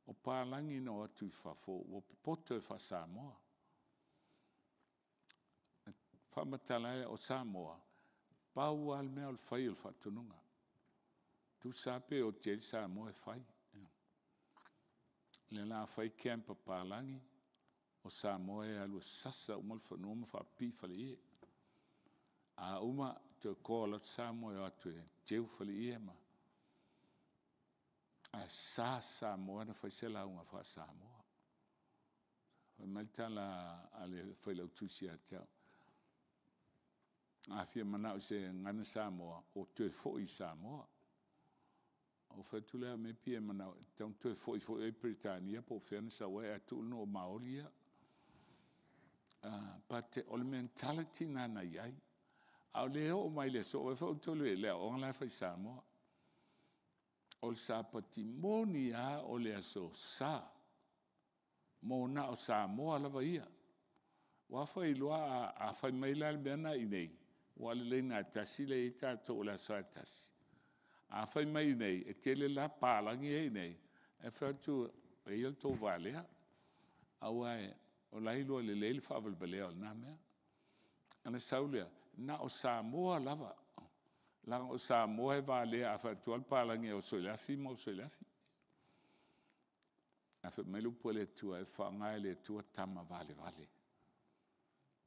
o palagi na o atu i fafo ua popoto e faa-Samoa. E faamatala ai, o Samoa, pau lava le mea o le fai o le faatonuga. Tusa lava pe oti ai le Samoa e fai. O lea o le a fai camp a papalagi, o Samoa e alu e sasa uma le fanua ma faapipii faleie. A uma toe call atu Samoa e o atu e teu faleie ma… Ae sa Samoa ona fai se lauga faa-Samoa. Fai mai le tala a le Failautusi ia te au, a fia manao i se gagana Samoa, ua toe foi i Samoa. Ou fai atu lea, maybe e tatau ona toe foi foi oe i Peretania po o fea na sau ai ae tuu le nuu Maori ia. But o le mentality lena na i ai, a o lea e oo mai i le aso, vaai foi outou i le aoaoga la e fai i Samoa. O le Sapati moni lava o le aso Sa mo na o Samoa lava ia. Aua foi a fai mai la le mea lena i inei, aua o le laina lava e tasi lea e i ai tatou o le Aso Sa e tasi. A fai mai i inei, e tele la palagi ia e i inei, ae fai atu, e i ai le tou valea, aua o la e iloa lelei le faavalevalea o lena mea. Ona sau lea, na o Samoa lava, leaga o Samoa e valea a fai atu lava le palagi e oso i le afi ma oso i le afi. Ae fai mai le upu a le Atua, e faaaoga e le Atua tama valevale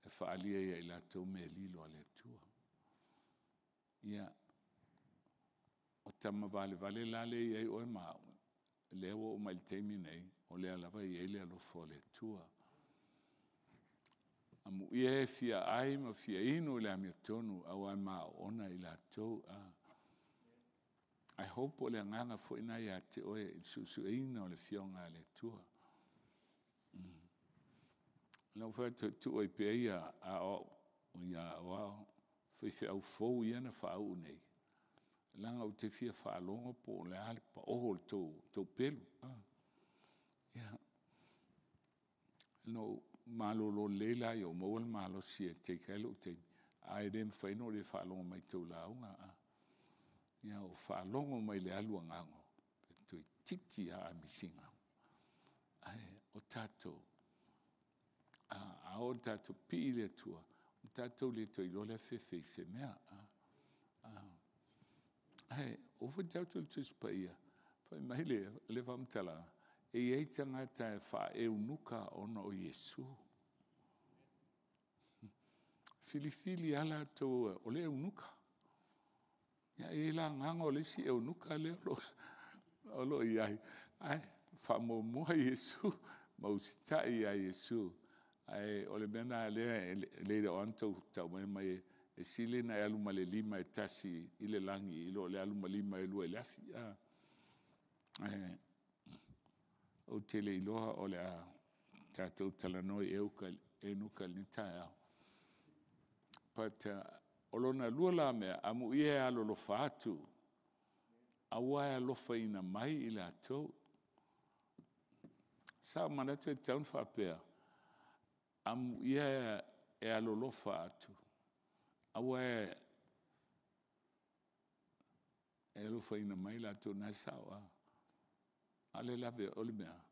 e faaalia ia i latou mea lilo a le Atua. Ia, o tama valevale la lea e i ai oe ma au, lea ua oo mai i le taimi lenei, o lea lava e i ai le alofa o le Atua. Amuia e fia ai ma fia inu i le amiotonu, aua e maona i latou. I hope o le agaga foi lena ia te oe i le suesueina o le Afioga a le Atua. Na ou fai atu e tuu ai pea ia aoao faifeau fou ia na faauu nei, leaga ou te fia faalogo po o le a le pao o le tou pelu. Ia, na ou malolo lelei la ina ia ou maua le malosi e take ai lou taimi, Ae le mafai ona ou le faalogo mai i tou lauga. Ia ou faalogo mai i le alu agago, toeitiiti lava amisinga. Ae o tatou, a oo ina tatou pii i le Atua, ona tatou le toe iloa lea fefe i se mea. Ae ua faitau atu i le Tusi Paia, fai mai le faamatalaga, e i ai tagata e faa-eunuka ona o Iesu. Filifili lava latou o le eunuka. Ia e i ai la agaga o le isi eunuka lea o lo o i ai, ae faamuamua Iesu ma usitai ia Iesu. Ae o le mea lena o lea e lelei lava ona outou tau mai e sili ona e alu ma le lima e tasi i le lagi i lo le alu ma lima e 2 i le afi. Ae ou te le iloa o le a tatou talanoa i eunuka i lenei taeao. But o lona lua la mea, amuia e alolofa atu, aua e alofaina mai i latou. Sa ou manatu e tatau ona faapea, amuia e alolofa atu, aua e alofaina mai latou. O lena e sao. A o le lavea, o le mea,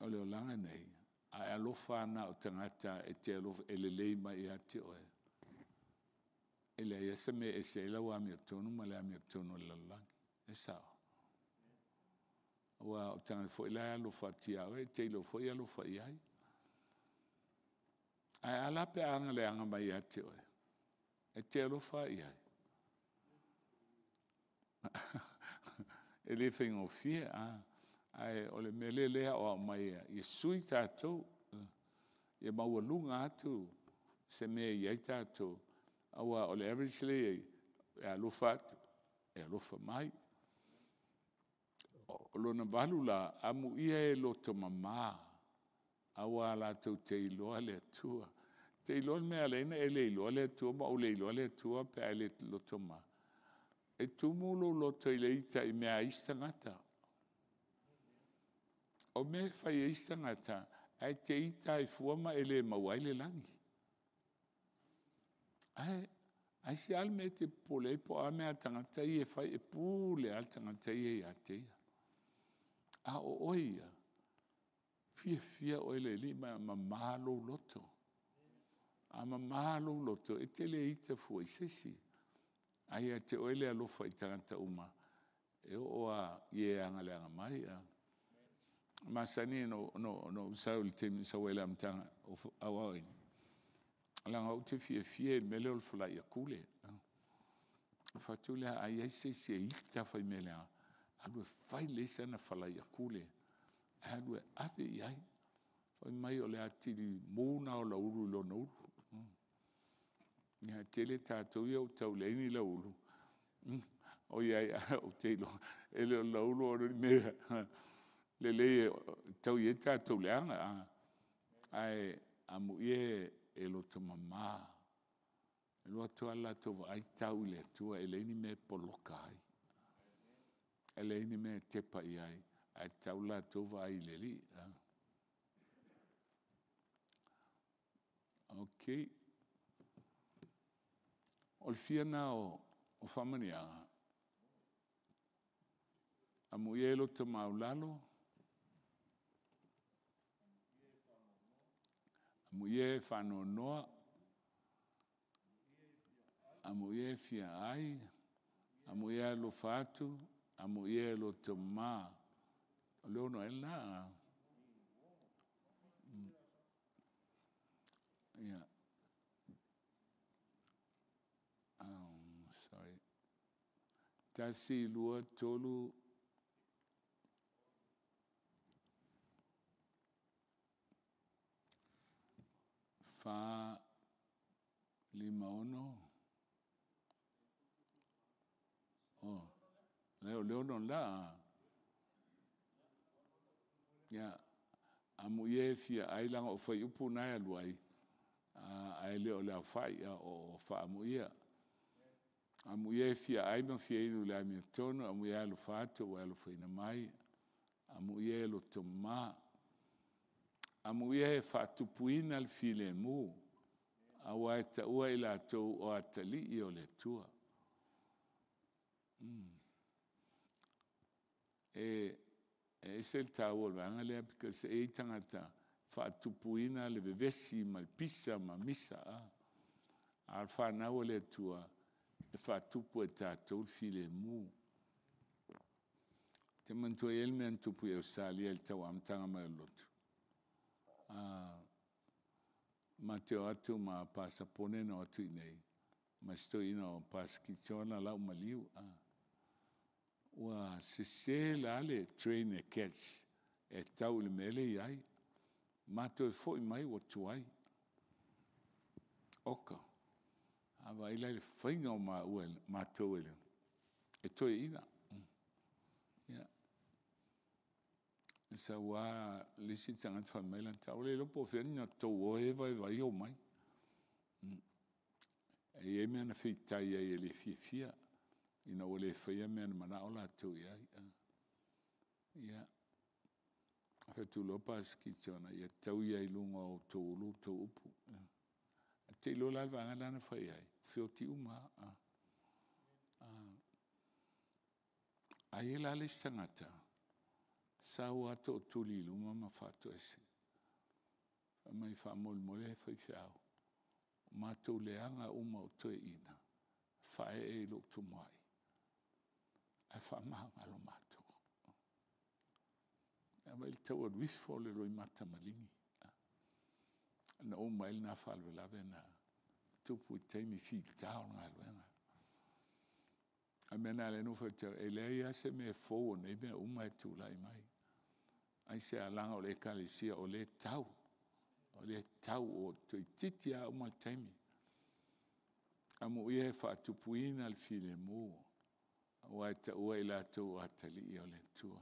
o le olaga lenei, a e alofa lava na o tagata e lelei mai ia te oe, e leai lava se mea e ese ai lau amiotonu ma le amiotonu a le lalolagi. E sao? Aua o le tagata foi la e alofa atu ia oe e te iloa foi e alofa i ai. Ae a la pe a aga leaga mai ia te oe? E te alofa lava i ai? E le faigofie, ae o le mea lea o lea e aoao mai ai, ia sui tatou, ia maualuga atu se mea e i ai tatou, aua o le average lea e i ai, e alofa atu e alofa mai. O lona 8 la, amuia e lotomama, aua latou te iloa le Atua. E te iloa le mea e ala ai ona e le iloa le Atua ma ou le iloa le Atua pe a e le lotomama? E tumu lou loto i le ita i mea a isi tagata. O mea e fai e isi tagata, ae te ita ai fua ma e le maua ai le lagi. Ae aisea le mea e te popole ai po o a mea a le tagata ia e fai, e pule lava le tagata ia ia te ia. A o oe ia, fiafia oe i le Alii ma ia mama lou loto. A mama lou loto, e te le ita fua i se isi, ae ia te oe le alofa i tagata uma, e oo lava i e agaleaga mai. E masani ona ou sau i le taimi na ou sau ai i le amataga o aoaoina, leaga au ou te fiafia i le mea lea o le falai akule. Ona ou fai atu lea a i ai se isi e ita faimea leaga, alu e fai lelei sana falai akule, ae alu e ave i ai. Fai mai o le atili mu lena o lauulu i lona ulu. Ia e tele tatou ia ua tau leai ni lauulu, oi ai ou te iloa e le o le lauulu o le mea lelei e taui ai le tatou leaga. Ae amuia e loto mama, e alu atu lava le latou vaai tau i le Atua e leai ni mea e poloka ai, e leai ni mea e tepa i ai, ae tau le latou vaai i le Alii. Okei, o le fia lena o faamanuiaga? Amuia e loto maualalo, amuia e faanoanoa, amuia e fia ai, amuia e alofa atu, amuia e loto mama. O le 6 ea lena? Ia, 1, 2, 3, 4, 5, 6. O le 6 lena? Ia, amuia e fia ai leaga o fuaiupu na e alu ai, ae le o le aofai, o faaamuia. Amuia e fia ai ma fia inu i le amiotonu, amuia e alofa atu aua e alofaina mai, amuia e loto mama, amuia e faatupuina le filemu. Aua e taua i latou o atalii o le Atua. E ese le taua o le vaega lea because e i ai tagata e faatupuina le vevesi ma le pisa ma misa, a o le fanau a le Atua, e faatupu e tatou le filemu. Ou te manatua e i ai le mea na tupu i Ausetalia i le tau amataga mai o le lotu, ma te o atu ma Pasa Pone na o atu i inei ma si toeaina o Pasa Kitona la ua maliu. Ua sese la le train e catch e tau i le mea lea e i ai, ma toe foi mai ua tuai. Oka, a vaai la i le faiga o matou e toeaiina. Ia, na sau lava le isi tagata fai mai lana tau, ua le iloa po o fea na tou o ai e vaivai omai. E i ai mea na feitai ai e le fiafia ina ua le faia mea na manao latou i ai. Ia, fai atu loa Pasa Kitona, ia tau ia i luga o outou ulu a outou upu. Te iloa la le vaega lena na fai ai, feoti uma lava. Ae i ai la le isi tagata, sau lava tootuli i luma ma faatoese, fai mai faamolemole faifeau, matou leaga uma o toeaiina, faaee i lou tumuai ae faamagalo matou. Vaai i le tau alu ifo o le loimata maligi. Na uma ai lena faalavelave na tupu i taimi fita o le galuega. O le mea lena na ala ai ona ou fai atu, e leai lava se mea fou o nei mea uma e tulai mai. Aisea? Leaga o le Ekalesia o lea e tau, o lea e tau toeitiiti lava uma le taimi. Amuia e faatupuina le filemu, aua e taua i latou o atalii o le Atua.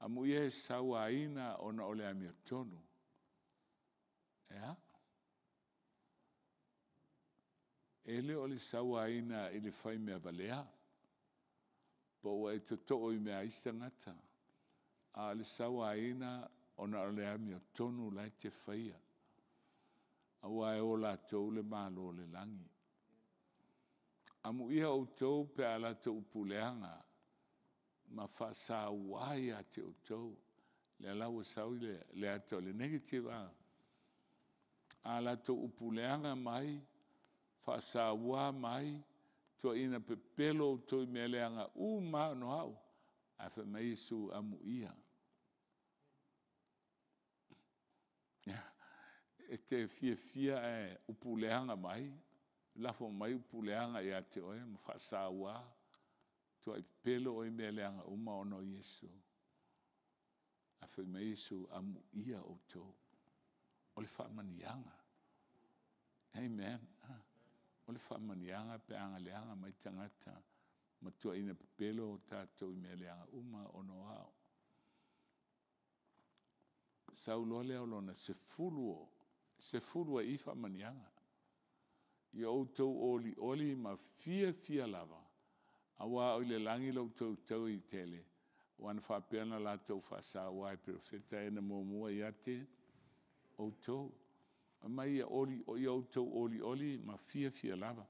Amuia e sauaina ona o le amiotonu. E a? E le o le sauaina i le fai mea valea, po ua e totoo i mea a isi tagata, a o le sauaina ona o le amiotonu la e te faia, aua e o latou le Malo o le lagi. Amuia outou pe a latou upu leaga ma faasaua ia te outou. O lea la ua sau le ata o le negative a? A latou upu leaga mai, faasaua mai, tuuaina pepelo outou i mea leaga uma lava ona o au, ae fai mai Iesu, amuia. E te fiafia ae upu leaga mai, lafo mai upu leaga ia te oe ma faasaua, tuuai pepelo oe i mea leaga uma ona o Iesu. Ae fai mai Iesu, amuia outou. O le faamanuiaga. Amen. O le faamanuiaga pe a leaga mai tagata ma tuuaina pepelo tatou i mea leaga uma ona o au. Sau loa lea o lona sefulu ai i i faamanuiaga. Ia outou olioli ma fiafia lava, aua o i le lagi lo outou taui tele, aua na faapea ona latou faasaua i Perofeta e na muamua ia te outou. Fai mai ia outou olioli ma fiafia lava.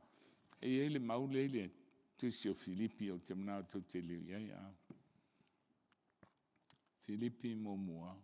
E i ai le mau lea i le tusi o Filipi ou te manao tou te liliu i ai. Filipi 1.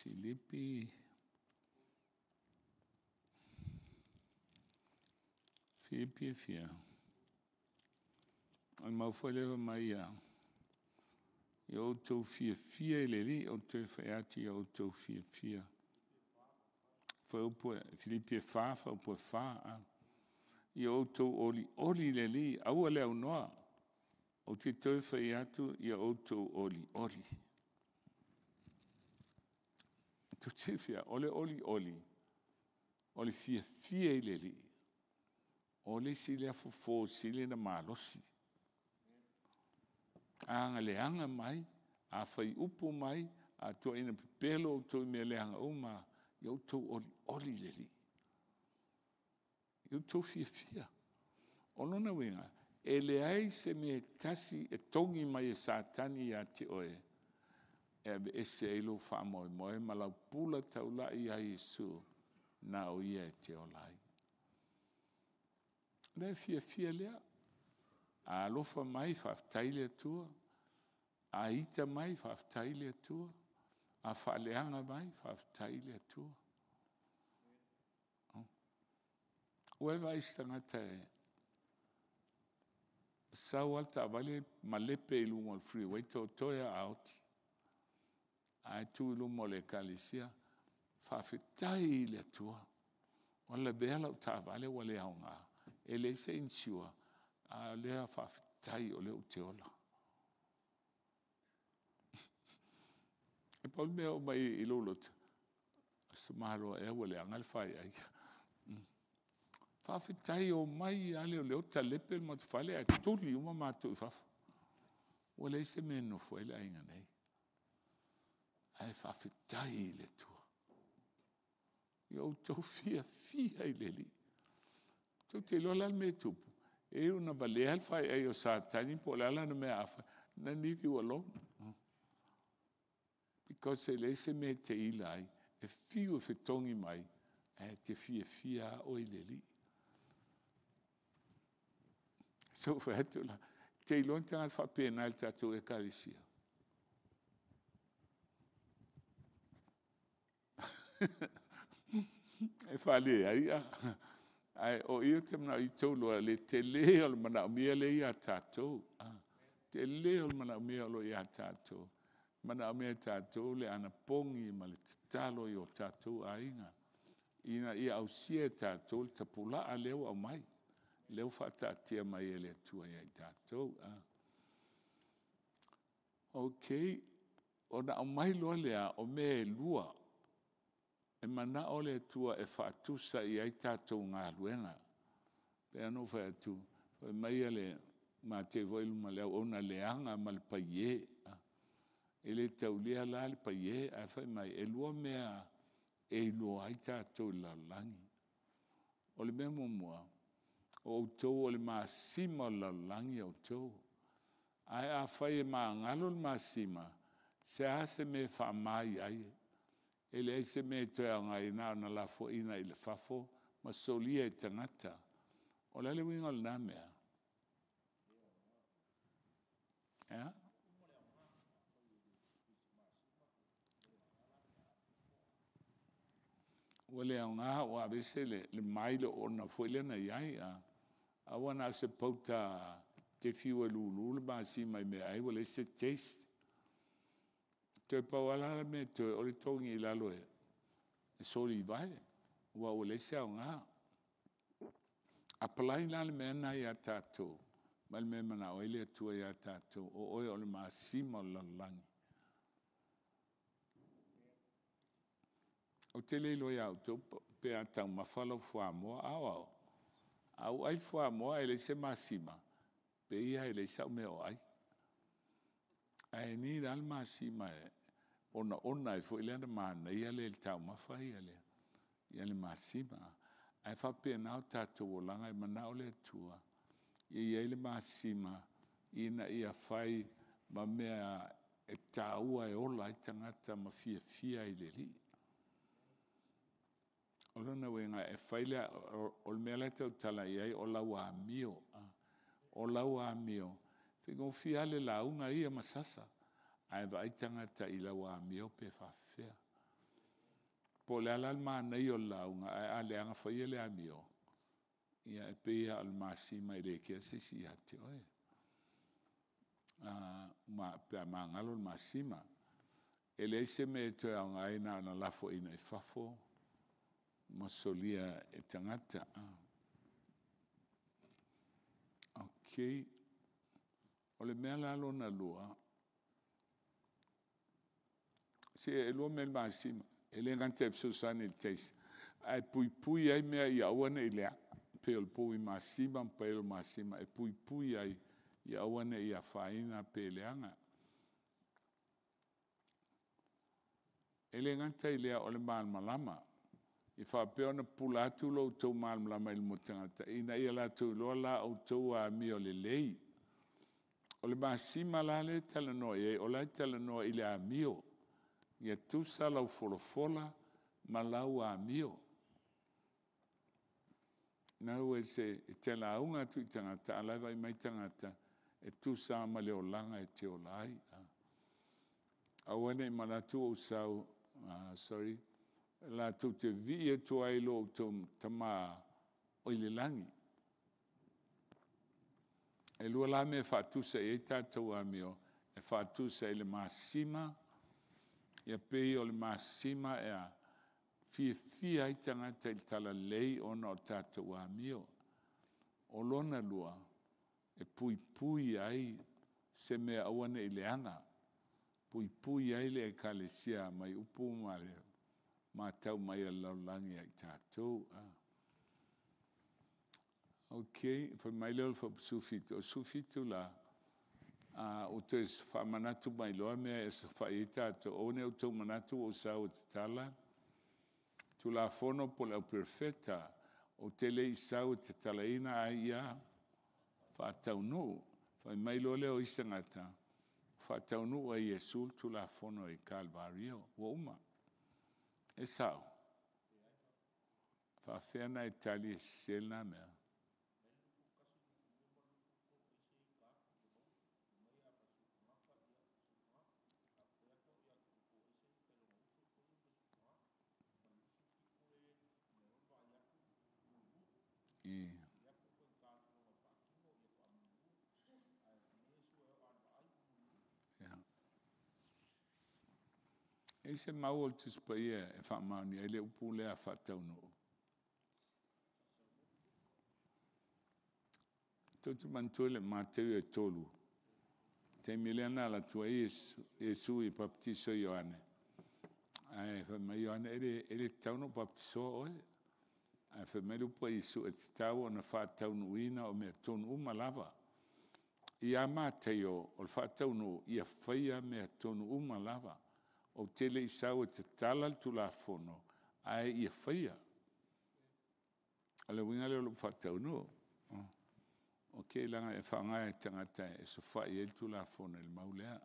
Filipi, Filipi e fia? O le mau foi lea fai mai, “Ia outou fiafia i le Alii, ou te toe fai atu, ia outou fiafia.” Fuaiupu Filipi 4 fuaiupu 4. Ia outou olioli i le Alii, aua le aunoa. Ou te toe fai atu, ia outou olioli. Tou te silafia, o le olioli, o le fiafia i le Alii, o le isi lea fofo e sili ona malosi. A na leaga mai, a fai upu mai, a tuuaina pepelo outou i mea leaga uma, ia outou olioli i le Alii. Ia outou fiafia. O lona uiga, e leai se mea e tasi e togi mai e Satani ia te oe, e aveese ai lou faamoemoe ma lau pula taulai ia Iesu, na o Ia e te ola ai. O le fiafia lea, a alofa mai, faafetai i le Atua, a ita mai, faafetai i le Atua, a faaleaga mai, faafetai i le Atua. Ua e vaai i se tagata e sau lava le taavale malepe i luga o le freeway toetoe lava a oti, ae tu i luma o le ekalesia, faafetai i le Atua ua lavea lau taavale ua le aoga, e leai se insure a o lea faafetai o lea ou te ola. E pau le mea e oo mai i lou loto, o se malo ea ua leaga le faiai. Faafetai e omai lava leoleo talepe le matou fale ae tuli uma matou i fafo. Ua leai se mea e nonofo ai le aiga nei. Ae faafetai i le Atua. Ia outou fiafia i le Alii. Tou te iloa la le mea e tupu, e ui ina valea le faiai o Satani po o le a lana mea a fai, then leave you alone because e leai se mea e te ila ai, e fiu e fetogi mai, ae e te fiafia lava oe i le Alii. Se i ou fai atu la, e te iloa ni tagata faapena i le tatou Ekalesia? E faaleai a, ae o i ou te manao ia outou iloa le tele o le manaomia lea e ia tatou. Tele o le manaomia o lo o ia tatou, manaomia e tatou le anapogi ma le tatalo i o tatou aiga ina ia ausia e tatou le tapulaa lea ua aumai, lea ua faataatia mai e le Atua ia i tatou. Okay, ona aumai loa lea o mea e lua e manao le Atua e faatusa i ai tatou galuega. E pei lava ona ou fai atu, fai mai le Mateo foi lea i le auauna leaga ma le paiē. E le taulia la le paiē, ae fai mai e lua mea e iloa ai tatou i le lalolagi. O le mea muamua, o outou o le masima o le lalolagi outou. Ae afai e magalo le masima, seasea se mea e faama ai? E leai se mea e toe aoga ai na ona lafoaiina i fafo ma solia e tagata. O le a le uiga o lena mea? E a? Ua le aoga ua aveese le ma foi lea na i ai. Ae ua na o se pauta e te fiu e lulu le masima i meaai ua leai se taste. Toe pau lava la le mea totoe o le togi i lalo e solivae aua ua leai se aoga. Apply la le mea lena ia tatou ma le mea e manao ai le Atua ia tatou, o oe o le masima o le lalolagi. Ou te le iloa ia outou pe a taumafa lau fuamoa, a o au, a ou ai fuamoa ae leai se masima, pei lava e leai sau mea o ai. Ae need lava le masima e onaona ai foi lea ona manaia lea i le taumafa ia le masima. Ae faapena o tatou olaga, e manao le Atua ia i ai le masima ina ia fai ma mea e taua e ola ai tagata ma fiafia ai i le Alii. O lona uiga e fai le o le mea la e tautala i ai o lau amio. O lau amio, e faigofie lava le lauga ia ma sasa, ae vaai tagata i lau amio pe faapefea. Po o le a la le manaia o le lauga ae a leaga faia le amio, ia e pei lava o le masima e le kea se isi ia te oe pe a magalo le masima. E leai se mea e toe aoga ai na ona lafoaiina i fafo ma solia e tagata. Okay, o le mea la lona lua, se e lua mea i le masima. E le gata e fesoasoani i le taser, ae puipui ai mea ia aua ne i leaga, pei o le povi masima ma paelo masima e puipui ai ia aua ne i afaina pe leaga. E le gata i lea o le malamalama, e faapea ona pupula atu lo outou malamalama i luma o tagata, ina ia latou iloa la outou amio lelei. O le masima la lea e talanoa i ai, o la e talanoa i le amio, ia tusa lau folafola ma lau amio. In other words, e te lauga atu i tagata a o la e vaai mai tagata, e tusa lava ma le olaga e te ola ai. Aua ne i manatu ua ou sau, sorry, latou te vivii atu ai i lo outou Tama o i le lagi. E lua la mea e faatusa i ai tatou amio, e faatusa i le masima, ia pei o le masima e a? Fiafia ai tagata i le talalelei ona o le tatou amio. O lona lua, e puipui ai se mea aua ne i leaga, puipui ai le Ekalesia mai upu ma matau mai a le lalolagi ia i tatou. Okay, ona fai mai lea o le Fuaiupu 17, o le 17 la, ua toe faamanatu mai loa mea e saofai ai tatou, aua ne i outou manatu ua ou sau e tatala Tulafono po o le auperofeta. Ou te le i sau e tatalaina ae ia faataunuu. Fai mai loa lea o isi tagata, ua faataunuu e Iesu le Tulafono i Kalvario, ua uma. E sao? E faapefea ona e tali e sese lena mea? E i ai se mau a le Tusi Paia e faamaonia ai le upu lea faataunuu? Tou te manatua le Mataio e 3, i le taimi lea na alu atu ai Iesu e papatiso e Ioane, ae fai mai Ioane, e le tatau ona ou papatisoa oe. Ae fai mai le upu a Iesu, e tatau ona faataunuuina o mea tonu uma lava. Ia Mataio, o le faataunuu, ia faia mea tonu uma lava. Ou te le i sau e tatala le Tulafono, ae ia faia. O le uiga lea o lou faataunuu. Ok leaga e faaaoga e tagata e sofai ai le Tulafono i le mau lea.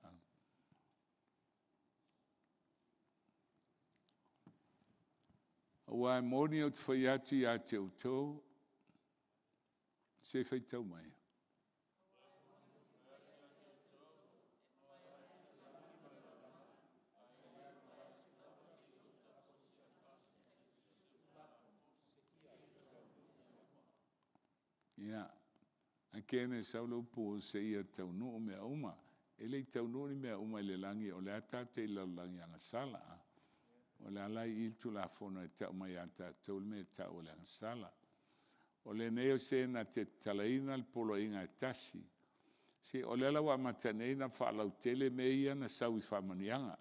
Aua e moni ou te fai atu ia te outou, se i faitau mai. Ia, again e sau le upu seia taunuu mea uma. E le i taunuu ni mea uma i le lagi, o lea tatou te i le lalolagi agasala. O le ala i i le Tulafono e tau mai ia tatou le mea e tau o le agasala. O lenei o se na te tatalaina le poloaiga e tasi. See, o lea la ua amata nei ona faalautele mea ia na sau i faamanuiaga,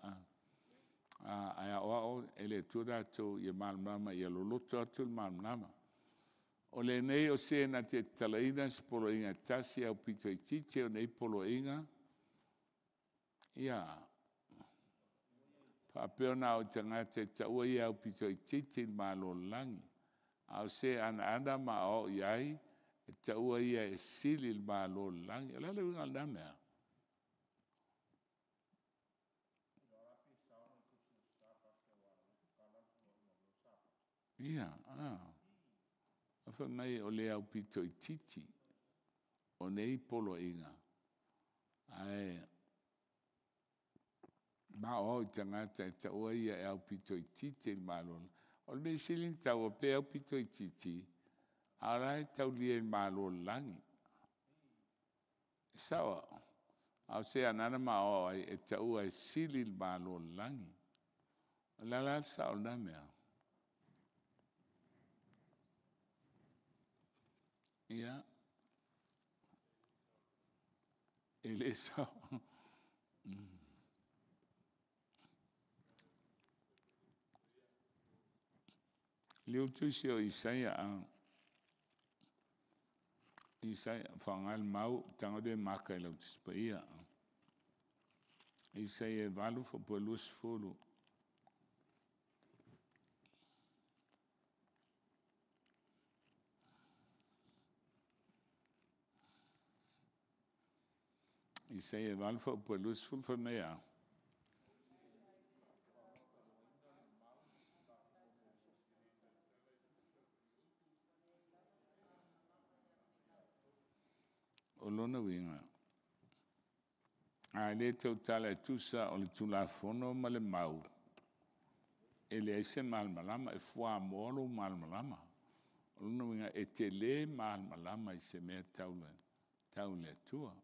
ae aoao e le Atua tatou ia malamalama ia loloto atu le malamalama. O lenei o se na te tatalaina se poloaiga e tasi e aupito itiiti ai nei poloaiga, ia faapea ona ao i tagata e taua ia e aupito itiiti i le Malo o le lagi, a o se anaana ma aoao i ai, e taua ia e sili i le Malo o le lagi. O le a le uiga o lena mea? Ia, fai mai o le aupito itiiti o nei poloaiga, ae ma aoao i tagata e taua ia e aupito itiiti i le Malo o le lagi. O le mea sili ona taua, pe aupito itiiti, a o la e taulia i le Malo o le lagi. E sao au? A o se anaana ma aoao ai e taua e sili i le Malo o le lagi. O le a la le sao o lena mea? Ia, e le sao. Liliu Tusi o Isaia, Isaia, faaaoga le mau, tago lea maka i lau Tusi Paia. Isaia 8:20. Isaia 8:20 fai mai a? O lona uiga, a le tautala e tusa o le Tulafono ma le mau, e leai se malamalama, e fuamoa lou malamalama. O lona uiga e te le malamalama i se mea tau le Atua.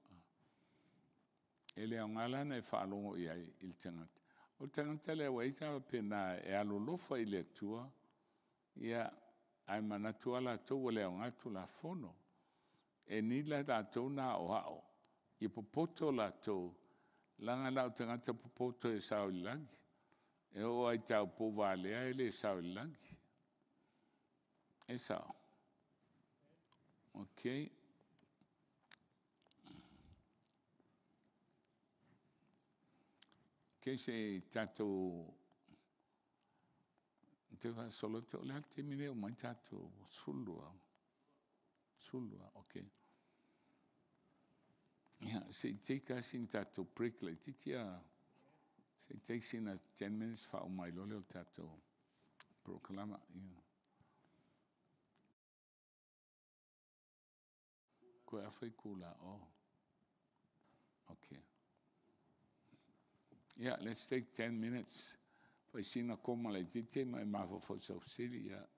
E le aoga la ona e faalogo i ai i le tagata, o le tagata lea ua i ai se faapena e alolofa i le Atua, ia, ae manatu lava latou ua le aoga le Tulafono. E need la i latou ona aoao ia popoto latou, leaga na o tagata popoto e sao i le lagi. E oo lava i taupou valea e le sao i le lagi. E sao? Ok. Ok, se i tatou toe faasolo atu. O le a le taimi lea e uma ai tatou? 12? 12, ok. Ia, se i take lava sina tatou break laitiiti se i take sina 10 minutes faauma ai loa lea o le tatou polokalama. Toe afa itula, oh ok. Ia, let's take 10 minutes, fai sina koma laitiiti ma e mafaufau i sau fesili. Ia.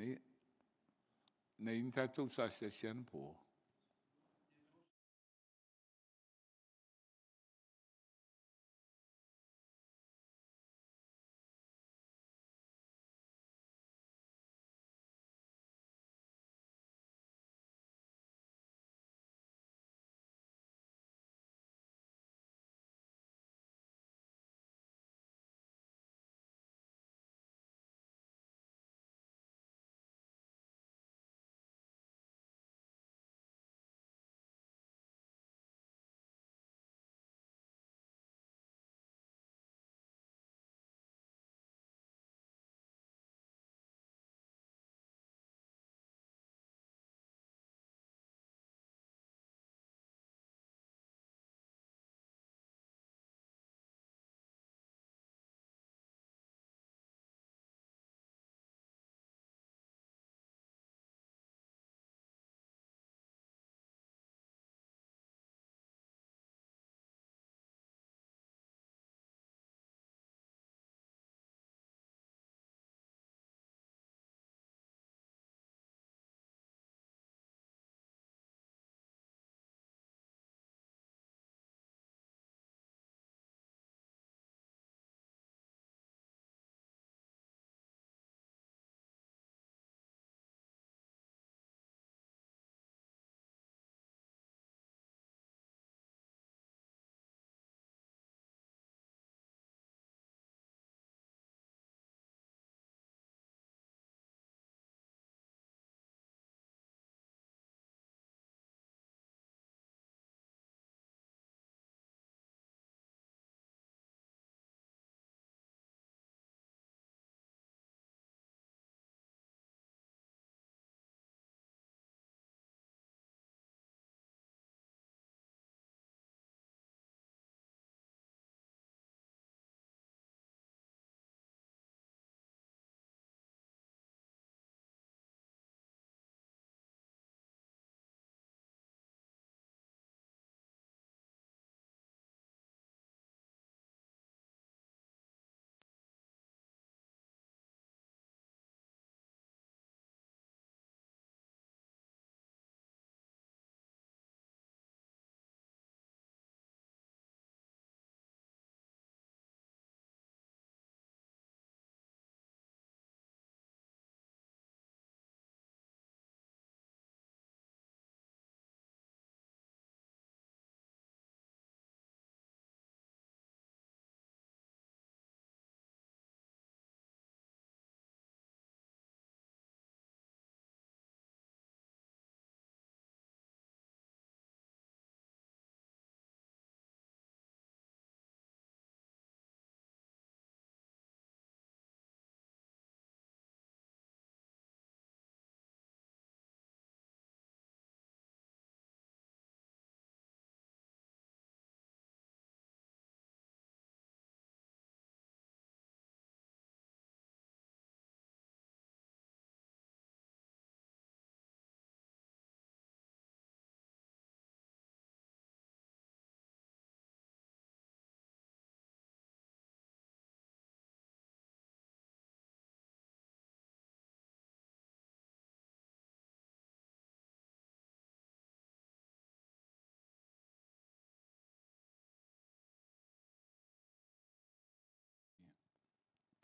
Nei na i ai ni tatou sa asiasi anapo?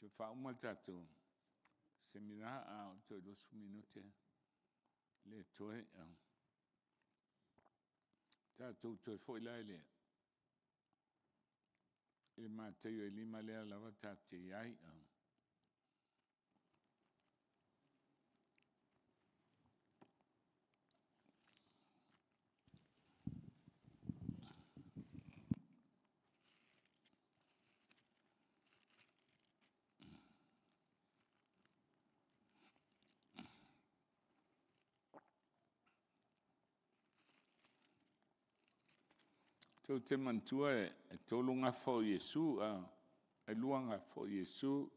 Toe faauma le tatou Semina a o toe 20 minute lea e totoe. Tatou toe foi la i le Mataio e 5 lea lava tatou te i ai. Tou te manatua e 3 gafa o Iesu, e 2 gafa o Iesu,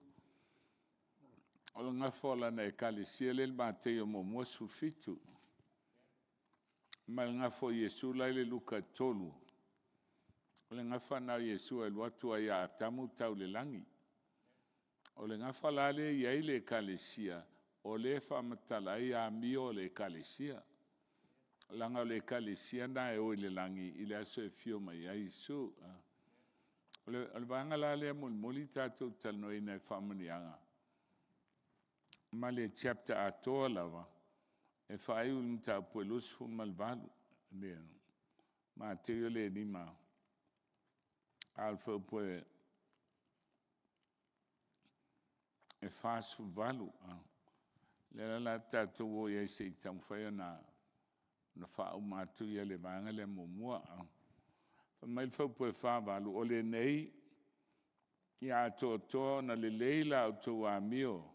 o le gafa o Lana Ekalesia lea e i le Mataio 1:17, ma le gafa o Iesu la e i le Luka 3, o le gafa lena o Iesu e alu atu ai ia Atamu tau i le lagi. O le gafa la lea e i ai le Ekalesia, o lea e faamatala ai amio a le Ekalesia, leaga o le Ekalesia lena e o i le lagi i le aso e afio mai ai Iesu. O le vaega la lea mulimuli tatou talanoaina i faamanuiaga ma le chapter atoa lava e faaiu i le mataupu e 28, Mateo 5, a o le fuaiupu e 48. O lea la o le a tatou o i ai se i taumafai ona faauma atu le vaega lea muamua. Fai mai le fuaiupu e 48, “O lenei ia atoatoa ona lelei la outou amio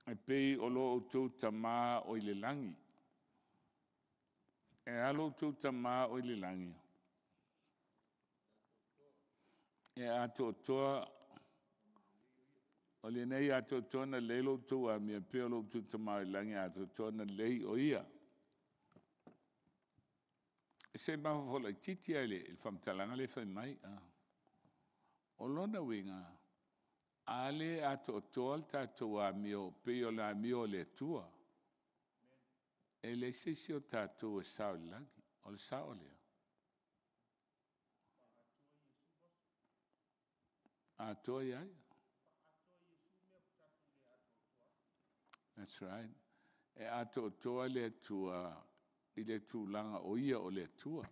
e pei o lo outou Tama oi le lagi.” E a lo outou Tama oi le lagi? E atoatoa, o lenei e atoatoa ona lelei lo outou amio e pei o lo outou Tama oi le lagi e atoatoa ona lelei o Ia. Se i mafaufau laitiiti lava i le faamatalaga lea e fai mai. O lona uiga, a le atoatoa le tatou amio pei o le amio a le Atua, e leai se isi o tatou e sao i le lagi. O le sao lea? Atoa ia ai? Thats right. E atoatoa le Atua i le tulaga o Ia o le Atua,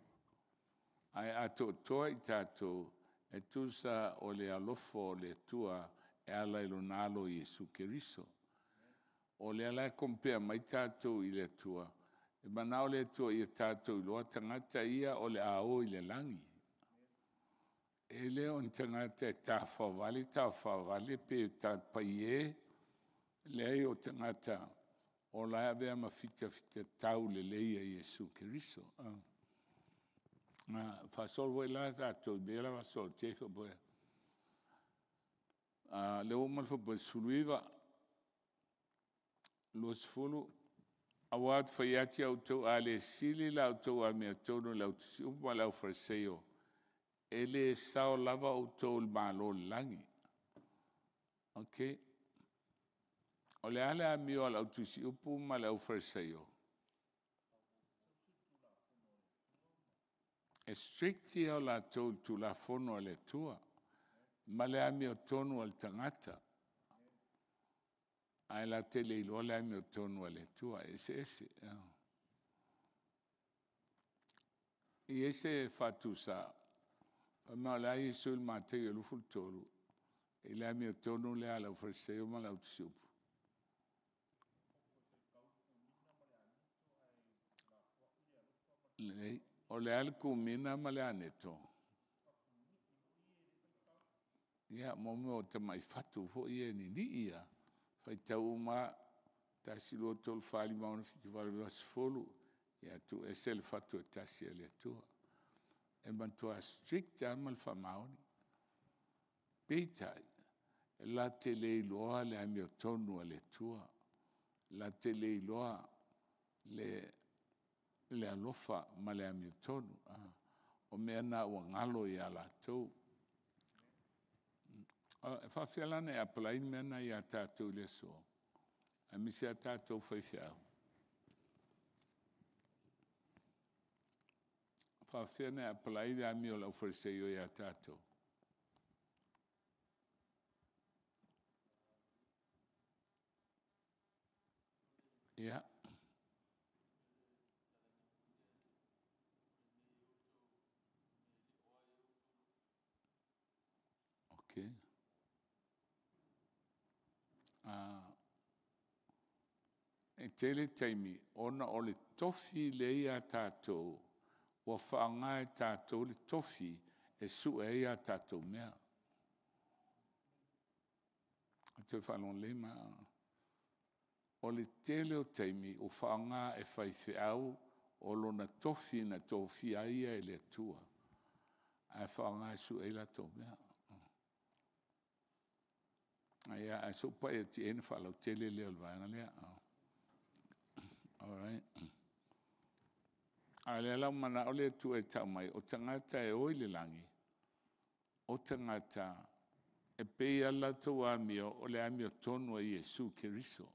ae atoatoa i tatou e tusa o le alofa o le Atua e ala i lona Alo o Iesu Keriso. O lea la e compare mai tatou i le Atua, e manao le Atua ia tatou iloa tagata ia o le a o i le lagi. E le o ni tagata e tafafao tafafao pe paie, leai o tagata o la e avea ma fitafita taulelei e Iesu Keriso. Na faasolo foi la tatou i mea ia o le a faasolo atu ai, lea ua uma le fuaiupu 19, 20, “Aua ou te fai atu ia te outou, a le sili la outou amiotonu i le autusiupu ma le auFariseio, e le sao lava outou i le Malo o le lagi.” Ok, o le a le amio a le autusiupu ma le auFariseio? E strict ia o latou i le Tulafono a le Atua ma le amiotonu a le tagata, ae latou te le iloa le amiotonu a le Atua, e eseese. E i ai se faatusa, fai mai o le a Iesu i le Mataio 23 i le amiotonu lea a le aufaiFariseio ma le autusiupu. O le a le kumina ma le aneto? Ia mo mea o tamai fatu foi ia e ninii lava, faitau uma lava, 1, 2, 3, 4, 5, 6, 7, 8, 9, 10, ia tuu ese le fatu e tasi a le Atua. E matua strict lava ma le faamaoni. Peitai, latou te le iloa le amiotonu a le Atua, latou te le iloa le alofa ma le amiotonu. O mea na ua galo ia i latou. E faapefea la ona e apply le mea lena ia tatou i le aso? Aemaise lava tatou faifeau. E faapefea ona e apply le amio a le aufaiFariseio ia tatou? Ia. Ok, e tele taimi ona o le tofi lea e ia tatou, ua faaaoga e tatou le tofi e sue ai a tatou mea. Ua toe faalogo lelei mai? O le tele o taimi ua faaaoga e faifeau o lona tofi na tofia ai ia e le Atua, ae faaaoga e sue ai latou mea. Ae se i ou pai atu i ai ona faalautele lea o le vaega lea. Alright, a o lea la ua manao le Atua e tau mai, o tagata e o i le lagi, o tagata e pei lava le latou amio o le amiotonu a Iesu Keriso.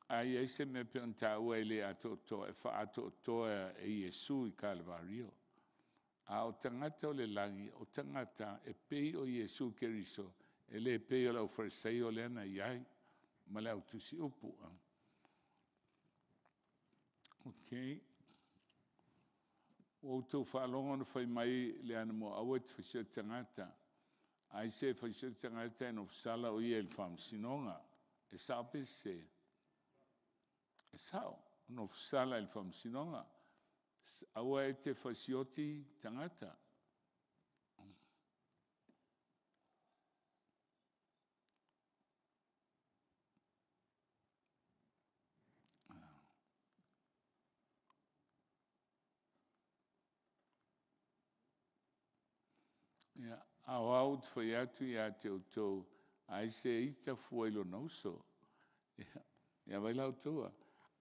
A i ai se mea e pei ona taua e le atoatoa, e faaatoatoa e Iesu i Kalevario. A o tagata o le lagi, o tagata e pei o Iesu Keriso, e le pei o le aufarisaio lea na i ai ma le autusiupu. Ok. Ua outou faalogo na fai mai le anamua, aua e te fasioti tagata. Ai se e fasioti se tagata e nofosala o ia i le faamasinoga. E sao pe sese? E sao, nofosala i le faamasinoga. Aua e te fasioti tagata. Ia, a o au ou te fai atu ia te outou, ai se ita fua i lona uso. Ia vaai la outou a?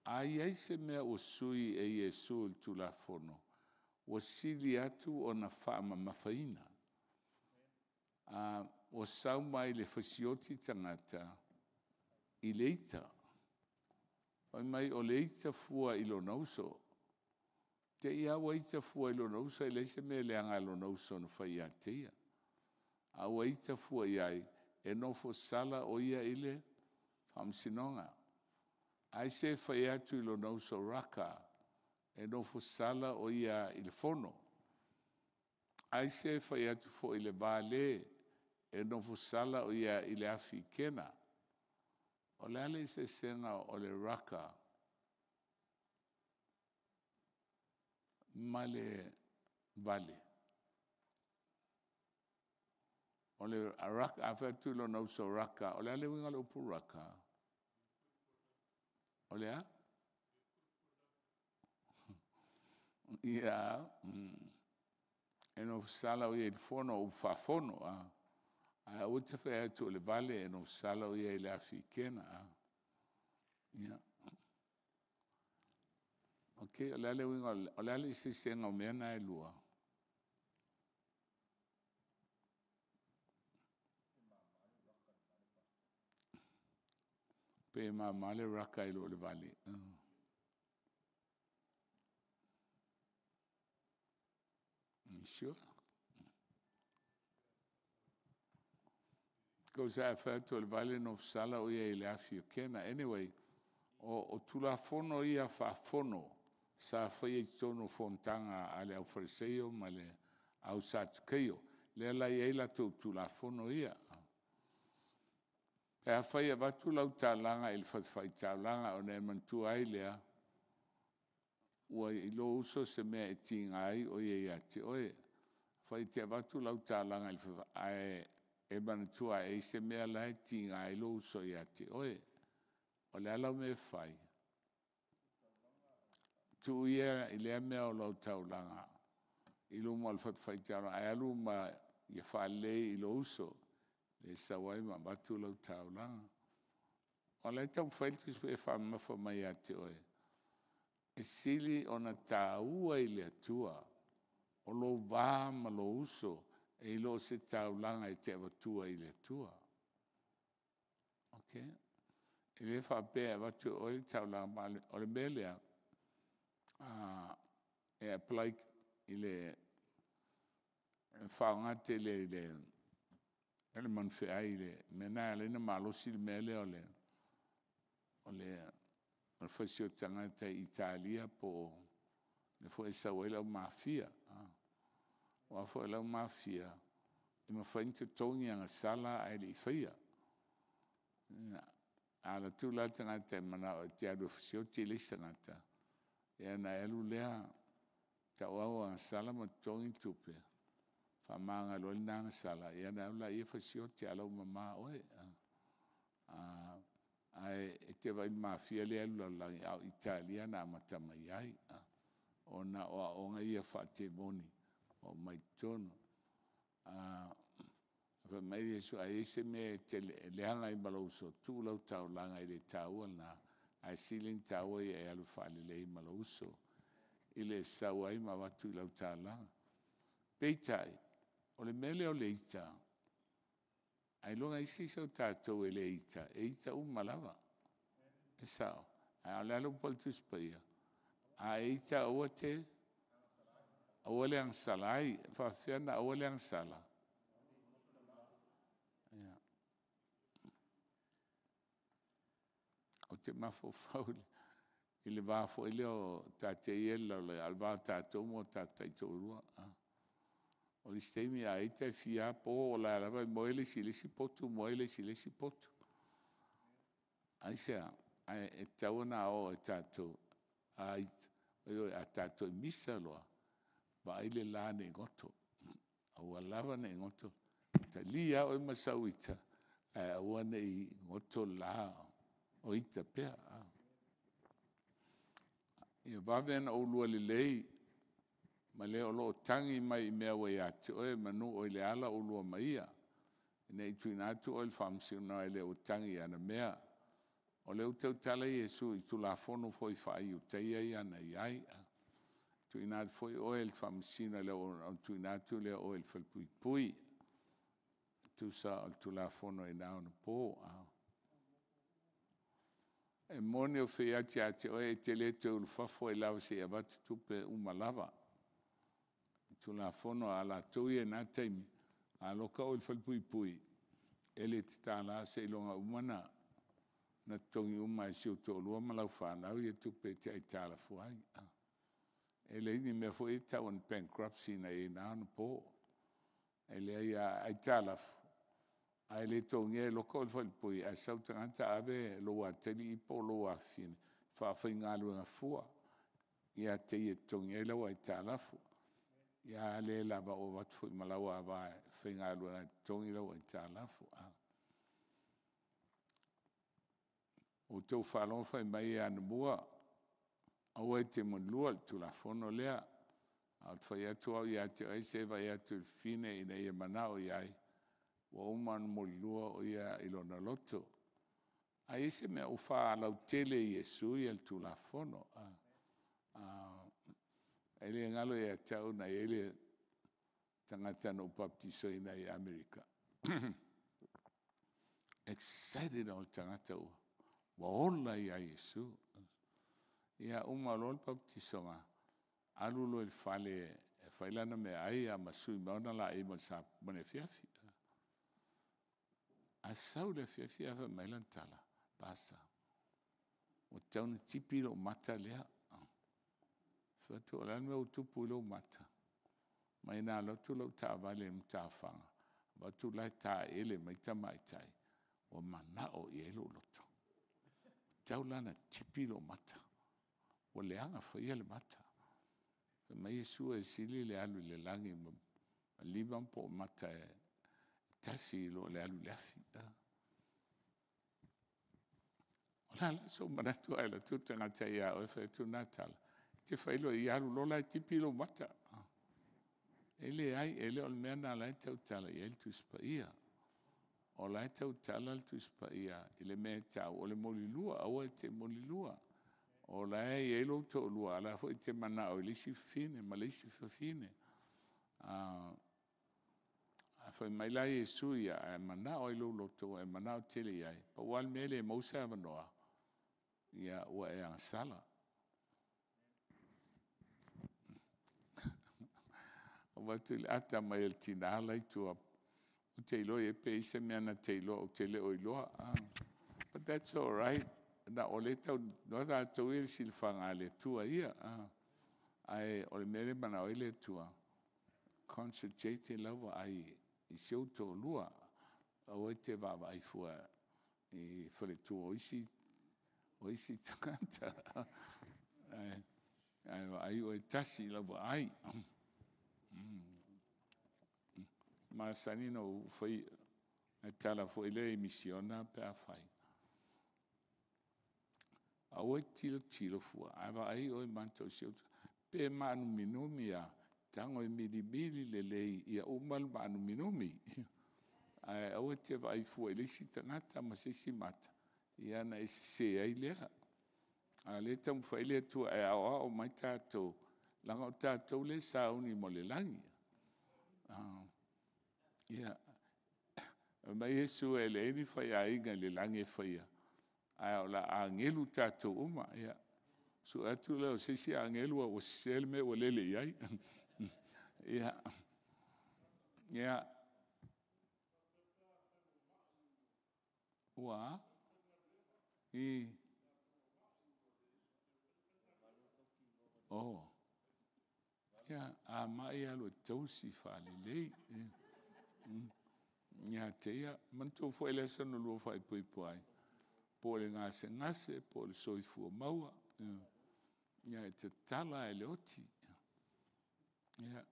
A i ai se mea ua sui e Iesu i le Tulafono, ua sili atu ona faamamafaina. Ua sau mai le fasioti tagata i le ita. Fai mai o le ita fua i lona uso, te i lava ua ita fua i lona uso e leai se mea leaga a lona uso na fai ia te ia, a ua ita fua i ai, e nofo sala o ia i le faamasinoga. Ai se fai atu i lona uso, “Raka,” e nofo sala o ia i le fono. Ai se fai atu foi i le vale, e nofo sala o ia i le afi Kena. O le a le eseesega o le raka ma le vale? O le raka, a fai atu i lona uso, raka, o le a le uiga o le upu raka? O le a? Ia, e nofosala o ia i le fono, upu faafono. Ae aua e te fai atu o le vale e nofosala o ia i le afi Kena. Ia, okei o le a le uiga o le a le eseesega o mea na e lua? Pe mama le raka i lo le vale. Sure. Because a fai atu o le vale e nofosala o ia i le afi o Kena. Anyway, o Tulafono ia faafono sa faia i totonu o fonotaga a le aufarisaio ma le au Satukeio, lea la e i ai latou Tulafono ia. Pe afai e avatu lau taulaga i le fatafaitaulaga ona e manatua ai lea ua i lou uso se mea e tiga ai oe ia te oe. Afai e te avatu lau taulaga ae e manatua e i ai se mea la e tiga ai lou uso ia te oe, o le a lau mea e fai? Tuu ia i lea mea o lau taulaga i luma o le fatafaitaulaga ae alu ma ia faalelei i lou uso e sau ai ma avatu lau taulaga. O la e taumafai le Tusi Paia e faamamafa mai ia te oe, e sili ona taua i le Atua o lou va ma lou uso i lo se taulaga e te avatua i le Atua. Ok, e le faapea e avatu e oe le taulaga, ma o le mea lea e apply i le faaaoga tele i le manufeai i le mea lena e ala ai ona malosi le mea lea o le fasioti tagata i Italia po o mea foi e sau ai le au mafia. Aua foi o le au mafia, e mafai ona totogi agasala ae le i faia. A alu atu la le tagata e manao e te alu e fasioti le isi tagata, ia ona e alu lea tau au agasala ma totogi le tupe, faamagalo ai lena agasala, ia ona e alu lea fasioti a o la e ua mama oe. Ae e te vaai i le mafia lea e alu i le lalolagi, a o Italia na amata mai ai, ona o aoaoga ia faatemoni ua aumai i totonu. Fai mai Iesu, a i ai se mea e te leaga ai ma lou uso, tuu lau taulaga e le taua lena, ae sili ona taua ia e alu e faalelei ma lou uso i le sau ai ma avatu lau taulaga. Peitai, o le mea lea o le ita, ailoga e i ai se isi o tatou e le ita, e ita uma lava. E sao? Ae o le a le upu a le Tusi Paia? A e ita aua te, aua le agasala ai. E faapefea ona aua le agasala? Ou te mafaufau i le va foi lea o taatia ia i le lalolagi, a o le va o tatou ma o tatou taitoalua. O le isi taimi a ita e fia lava po, o la e lava e moe le isi i le isi potu moe le isi i le isi potu. Aisea? Ae e tatau ona o e tatou, ioe, a tatou misa loa, vaai le la ne i goto, aua lava ne i goto. Talia lava oe ma sau ita, ae aua ne i goto le la o ita pea. Ia vave ona oulua lelei ma le o lo o tagi mai i mea ua ia te oe semeamanu o i le ala oulua ma ia, ina ne i tuuina atu oe i le faamasinoga e le ua tagi i ana mea. O lea ua tautala Iesu i Tulafono foi faa-Iutaia ia na i ai, tuuina atu foi oe i le Faamasino ona tuuina atu lea o oe i le falepuipui, e tusa o le Tulafono i na ona po. E moni ou te fai atu ia te oe, e te le toe ulufafo ai lava seia avatu tupe uma lava. O Tulafono a latou ia i na taimi, a loka oe i le falepuipui, e eli e $1 seiloga uma ona totogi uma e si ou toalua ma lau fanau tupe e te aitalafu ai. E leai ni mea foi ia e tau o ni bankruptcy na i ai i na onapo. E leai a aitalafu, a e le totogia e loka oe i le falepuipui ae sau le tagata ave lou atalii po o lou afafine e faafaigaluega fua ia te ia e totogi ai lau aitalafu. Ia a le lava ua avatu foi ma lau ava e faigaluega ai e totogi lau aitalafu. Ua outou faalogo fai mai e anamua, aua e te molilua, o le Tulafono lea. Ae ou te fai atu au ia te oe, se i e vaai atu i le fafine ina ia manao i ai, ua uma ona molilua o ia i lona loto. A i ai se mea ua faalautele e Iesu le Tulafono, e le galo ia te au na i ai le tagata na ou papatisoina i Amerika, excited lava o le tagata ua ola ia Iesu. Ia uma loa le papatisoga, alu loa i le fale e fai lana meaai ma sui ma ona laei mo le afiafi. Ae sau i le afiafi ae fai mai lana tala, “Pastor, ua tatau ona tipi lou mata lea.” Ou fai atu, o le a le mea ua tupu i lou mata? Fai mai na alu atu lau taavale i matafaga, vaai atu la e taeele mai tamaitai, ua manao i ai lou loto. Ua tatau la ona tipi lou mata, ua leaga faia le mata. Fai mai Iesu e sili le alu i le lagi ma lima po o mata e tasi i lo le alu i le afi. O le a la sou manatu ae alu atu le tagata ia oe fai atu lena tala, e te fai loa i ai, ia alu loa la e tipi lou mata. E leai, e le o le mea lena o la e tautala i ai le Tusi Paia. O la e tautala le Tusi Paia i le mea e tau o le molilua, aua e te molilua. O la e i ai lou toalua, a o la foi e te manao i le isi fafine ma le isi fafine. A fai mai la Iesu ia, a e manao lava i lou loto ua e manao tele i ai, pau lava le mea e le maua se avanoa, ia ua e agasala. Avatu le atamai o le tina la e i tua, ou te iloa i ai pe i ai se mea na te iloa ou te le o iloa. But that's alright, o lea e tau tatou ia i le silafaga a le Atua ia, ae o le mea lea e manao ai le Atua, concentrate lau vaai i si ou toalua, aua e te vaavaai fua i faletua o isi tagata, ae vaai oe tasi i lau vaai. E masani ona ou faia le tala foi lea i misiona pe a fai, aua e te tilotilo fua, ae vaai oe pe maanuminumi lava, tago e milimili lelei ia uma le maanuminumi. Ae aua e te vaai fua i le isi tagata ma se isi mata, ia ona e sese ai lea. A o lea e taumafai le Atua e aoao mai tatou, leaga o tatou lea e sauni mo le lagi. Ia, fai mai Iesu e leai ni faiaiga i le lagi e faia, Ae o le a agelu tatou uma. Ia, sue atu lea o se isi agelu ae ua sese le mea ua lele i ai. Ia, ia, ua a? I. Oh, ia, a mai alu e tausi faalelei. Ia te ia. Manatua foi le aso na lua faaipoipo ai, po o le gasegase po o le soifua maua, ia e tatala lava i le oti. Ia,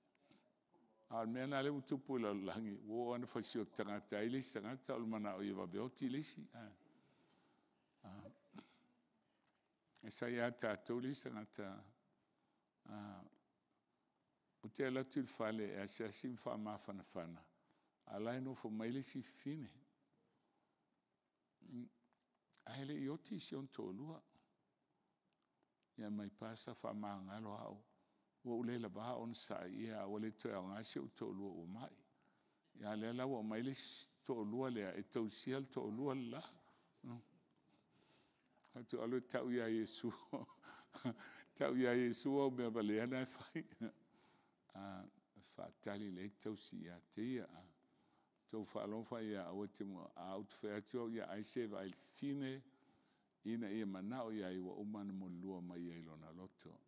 a o le mea lena o lea ua tupu i le lalolagi, ua oo lava ina fasioti tagata ai le isi tagata o le manao ia vave oti le isi. Ae sa ia tatou le isi tagata, ou te alu atu i le fale e asiasi ma faamafanafana, a o la e nofo mai le isi fafine. Ae le i oti si ona toalua. Ia aumai, Pastor faamagalo au, ua ou le lava onosai ae ua le toe aoga si ou toalua ua mai. A o lea la ua aumai le isi toalua lea e tausia le toalua le la. Ou fai atu, alu e tau ia Iesu, tau ia Iesu au mea valea na e fai. Faatali o lea e tausi ia te ia. Ua outou faalogo o fai mai, aua e te muai, ae ou te fai atu au ia, ai se i e vaai i le fafine ina ia manao i ai ua uma ona mulilua mai ia i lona loto.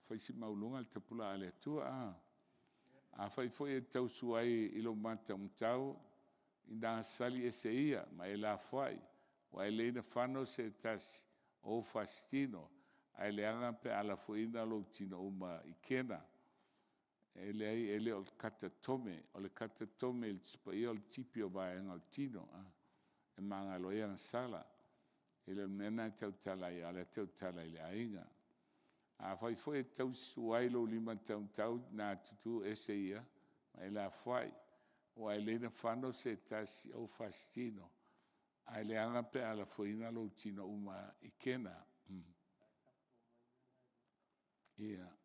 Fai si maualuga le tapulaa a le Atua. Afai foi e te tausu ai i lou matamata, ina sali ese ia ma e lafoai, aua e lelei ona fano se tasi o ou fasitino, ae leaga pe a lafoina lou tino uma i kena. E leai e le o le katatome, o le katatome i le Tusi Paia o le tipi o vaega o le tino, e magalo ai agasala. E le o le mea lena e tautala ai, a o lea e tautala i le aiga. Afai foi e te tausuai i lou lima taumatau ina tutu ese ia ma e lafoai, aua e lelei ona fano se tasi o ou fasitino, ae leaga pe a lafoina lou tino uma i kena. Ia,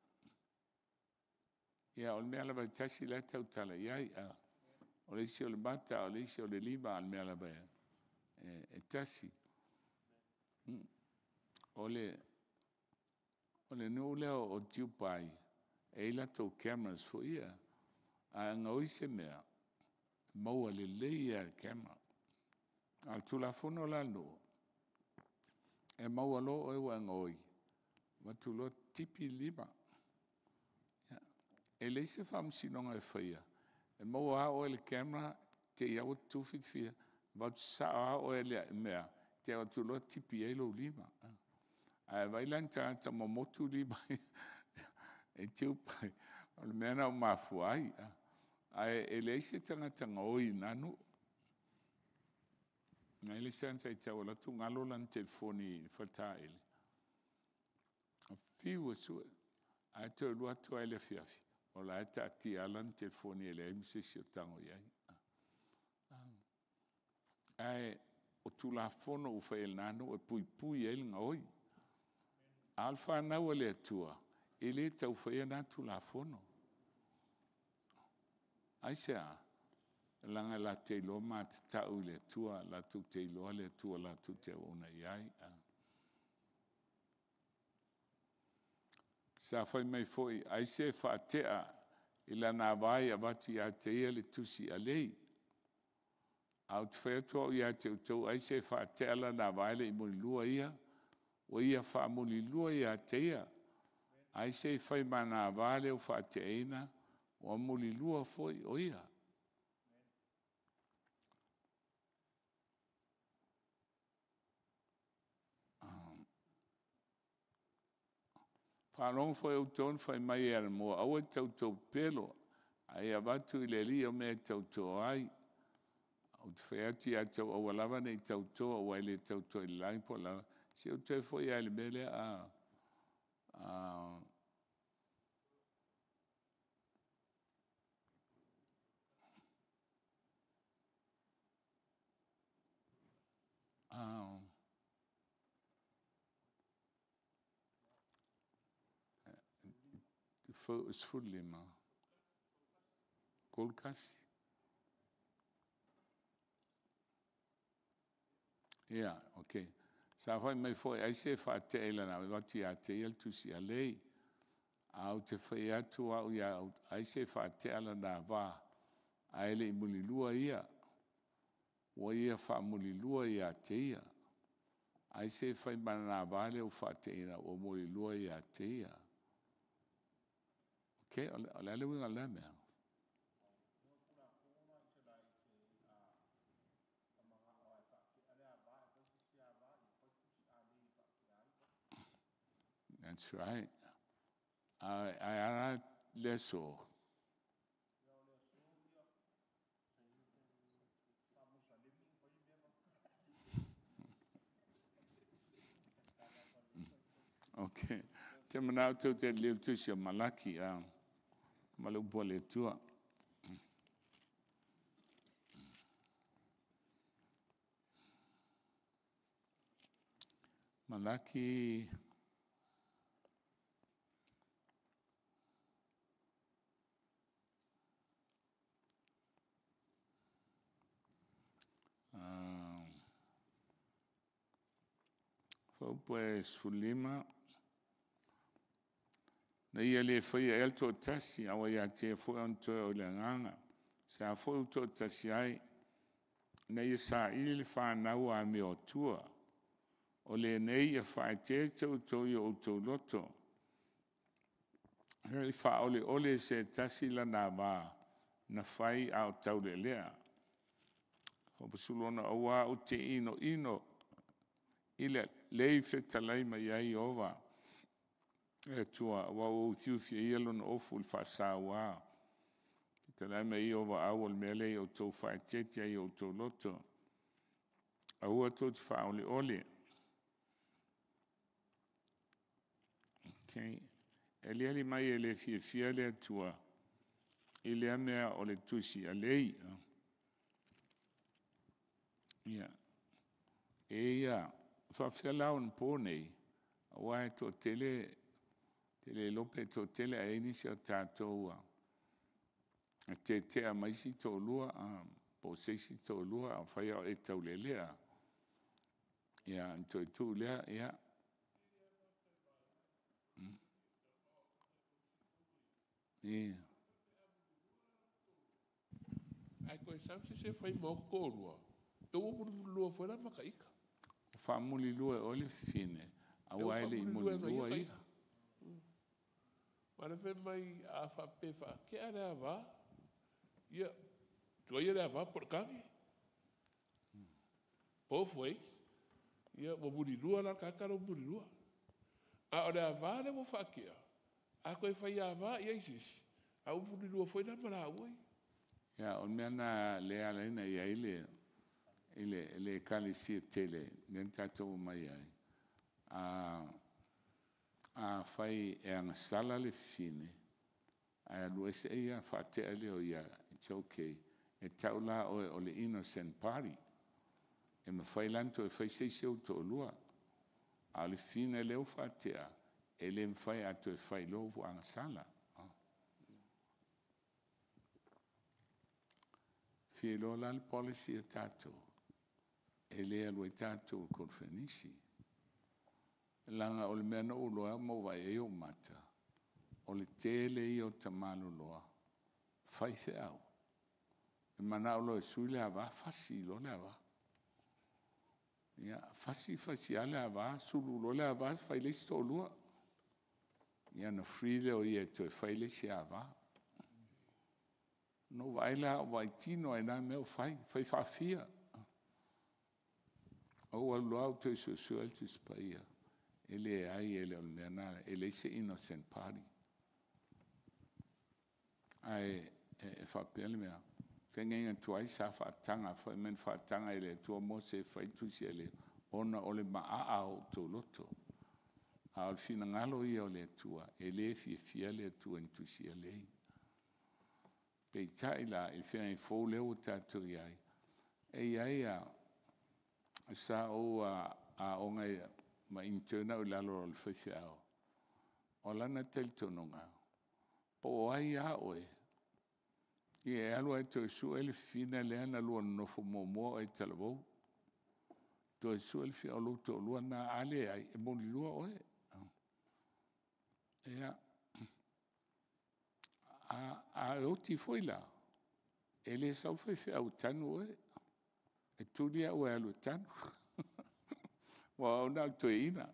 ia o le mea lava e tasi la e tautala i ai. O le isi o le mata a o le isi o le lima, a o le mea lava e tasi. O le nuu lea o Dubai, e i ai latou cameras foi ia, a gaoi se mea, e maua lelei lava e le camera. A o le tulafono la a le nuu, e maua loa oe ua e gaoi, avatu loa tipi le lima. E leai se faamasinoga e faia, e maua lava oe e le camera te i lava ua tutu fitifira, avatu sao lava oe e le mea, te avatu loa tipi ai lou lima. Ae vaai la i ni tagata momotu lima i Dubai, o le mea lena ua mafua ai. Ae e leai se tagata gaoi i na nuu. Na i ai le isi tagata e alu atu galo lana telefoni i le faletaele, fiu e sue, ae toe alu atu lava i le afiafi o la e taatia lava lana telefoni e leai ma se isi o tago i ai. Ae o Tulafono ua faia e lena nuu e puipui ai le gaoi. A o le fanau a le Atua, e le tau faia na Tulafono. Aisea? Leaga latou te iloa matatau i le Atua, latou te iloa le Atua latou te auauna i ai. Sa fai mai foi, aisea e faatea i lana ava e avatu ia te ia le tusi alei? Ae ou te fai atu au ia te outou, aisea e faatea lana ava ae le i mulilua ia? Ua ia faamulilua ia te ia. Aisea e fai ma ana ava le faateaina? Ua mulilua foi o ia. Faalogo foi outou na fai mai anamua, aua e te tauto pepelo, a ia avatu i le Alii o mea e tauto ai. Ou te fai atu ia te outou, aua lava ne i tauto, aua e le tauto i le lagi po o le lalolagi. Se i ou toe foi lava i le mea lea. 15, 31. Ia, ok. Sa fai mai foi aisea e faatea i lana avatu ia te ia le tusi a lei. Ae ou te fai atu au ia aisea e faatea lana ava ae le i mulilua ia, ua ia faamulilua ia te ia. Aisea e fai ma lana ava lea ua faateaina ua mulilua ia te ia. Ok, o le a le uiga o lea mea? Thats right. Ae a la le aso? Ok, ou te manao tou te le tusi o Malaki ma le upu a le Atua. Malaki fuaiupu e 15, na ia le faia ea le toatasi, a ua ia te ia foi ona toe o le Agaga. Se a foi ua toatasi ai, ina ia saili le fanau amioatua. O lenei ia faaeteete outou i o outou loto, e faaoleole e se tasi lana ava na fai a o taulealea. 16 aua ou te inoino i le alei fetalai mai ai Ieova le Atua, aua ua ufiufi e ia lona ofu i le faasaua. Fetalai mai ai Ieova au o le mea lea ia outou faaeteete ai i outou loto, aua tou te faaoleole. Ok, e aliali mai e le fiafia le Atua i lea mea o le tusi alei. Ia, e i ai ia, e faapefea la onapo nei, aua e toatele, ou te le iloa pe toatele ae i ai nisi o tatou e tetea ma isi toalua po o se isi toalua, afai lava o e taulealea, ia ona toe tuu lea, ia. Ia. Ae toe sau se isi e fai ma o ta toalua, ia ua mulimuli foi la ma ta ita. Faamulilua e oe le fafine aua e le i mulilua ia. Aua o lea e fai mai a faapea e faatea le ava, ia, tuaia le ava po o le tane. Both ways. Ia ua mulilua la le tagata lea ua mulilua. A o le ava lea ua faatea, a toe fai ava i ai se isi, a ua mulilua foi la ma laua ia. Ia, o le mea lena lea e ala ai ona i ai le Ekalesia tele lea na tatou omai ai, afai e agasala le fafine ae alu ese ia ona faatea lea o ia, its okay. E tau la oe o le innocent party. E mafai la ona toe fai se isi ou toalua. A o le fafine lea ua faatea, e le mafai, a toe fai loa ua agasala. Fia iloa la le policy a tatou, e le alu ai tatou i le koneferenisi, leaga o le mea na ou iloa ma ou vaai i ai ou mata, o le tele ia o tamaloloa faifeau, e manao loa e sui le ava fasi loa le ava. Ia, fasi fasi lava le ava sulu loa le ava fai le isi toalua. Ia ona free lea o ia e toe fai le isi ava. Na ou vaai la ou vaai tino lava i na mea o fai, fai faafia. Ou alu loa au toe suesue le Tusi Paia, e leai e le o le mea lena, e leai se innocent party. Ae faapea le mea, feagaiga tuai sa faataga, fai mai na faataga e le Atua Mose e fai tusi a le ona o le maaa o outou loto. A o le finagalo ia o le Atua, e le fiafia le Atua i ni tusi alei. Peitai la i le feagaiga fou lea ua tatou i ai, e i ai a, sa ou aoga ma intern au i lalo o le faifeau, o lana talitonuga, po o ai lava oe, ia e alu lava e toe sue le fafine lea na lua nonofo muamua oe talavou. Toe sue le feau o lou toalua lena, a leai, e mulilua oe. Ia, a oti foi la, e le sau le faifeau e tanu oe, e tuli au e alu e tanu. Aua o au na o le toeaina,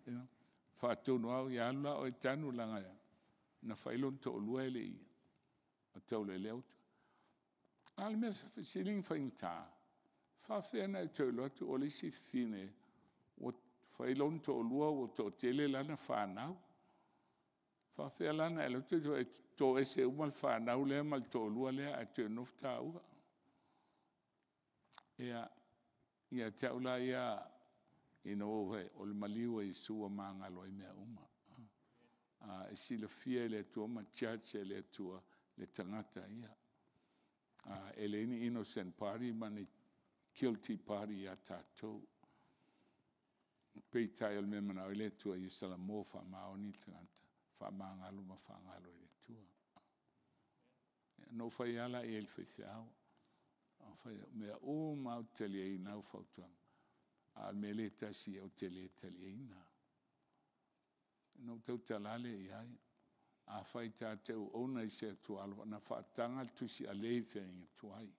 faatonu lava au, ia alu la oe e tanu leaga na fai lona toalua e le i taulealea. A o le mea sili ona faigata, e faapefea ona e toe alu atu o le isi fafine ua fai lona toalua ua toatele lana fanau. E faapefea la ona e alu atu e toese uma le fanau lea ma le toalua lea ae toe nofo taua. Ia, ia te au la ia, ina ua ou fai atu, o le maliu o Iesu ua magalo ai mea uma. E silafia e le Atua ma judge e le Atua le tagata ia. E leai ni innocent party ma ni guilty party ia tatou. Peitai o le mea e manao ai le Atua ia salamo faamaoni le tagata, faamagalo ma faagalo e le Atua. Na ou fai lava la i ai i le faifeau, o mea uma lava ou te taliaina au fautuaga, a o le mea lea e tasi ou te le taliaina. Ona ou tautala lea i ai, afai ta te auauna i se Atua alofa, na faataga le tusi a le i feagaiga tuai,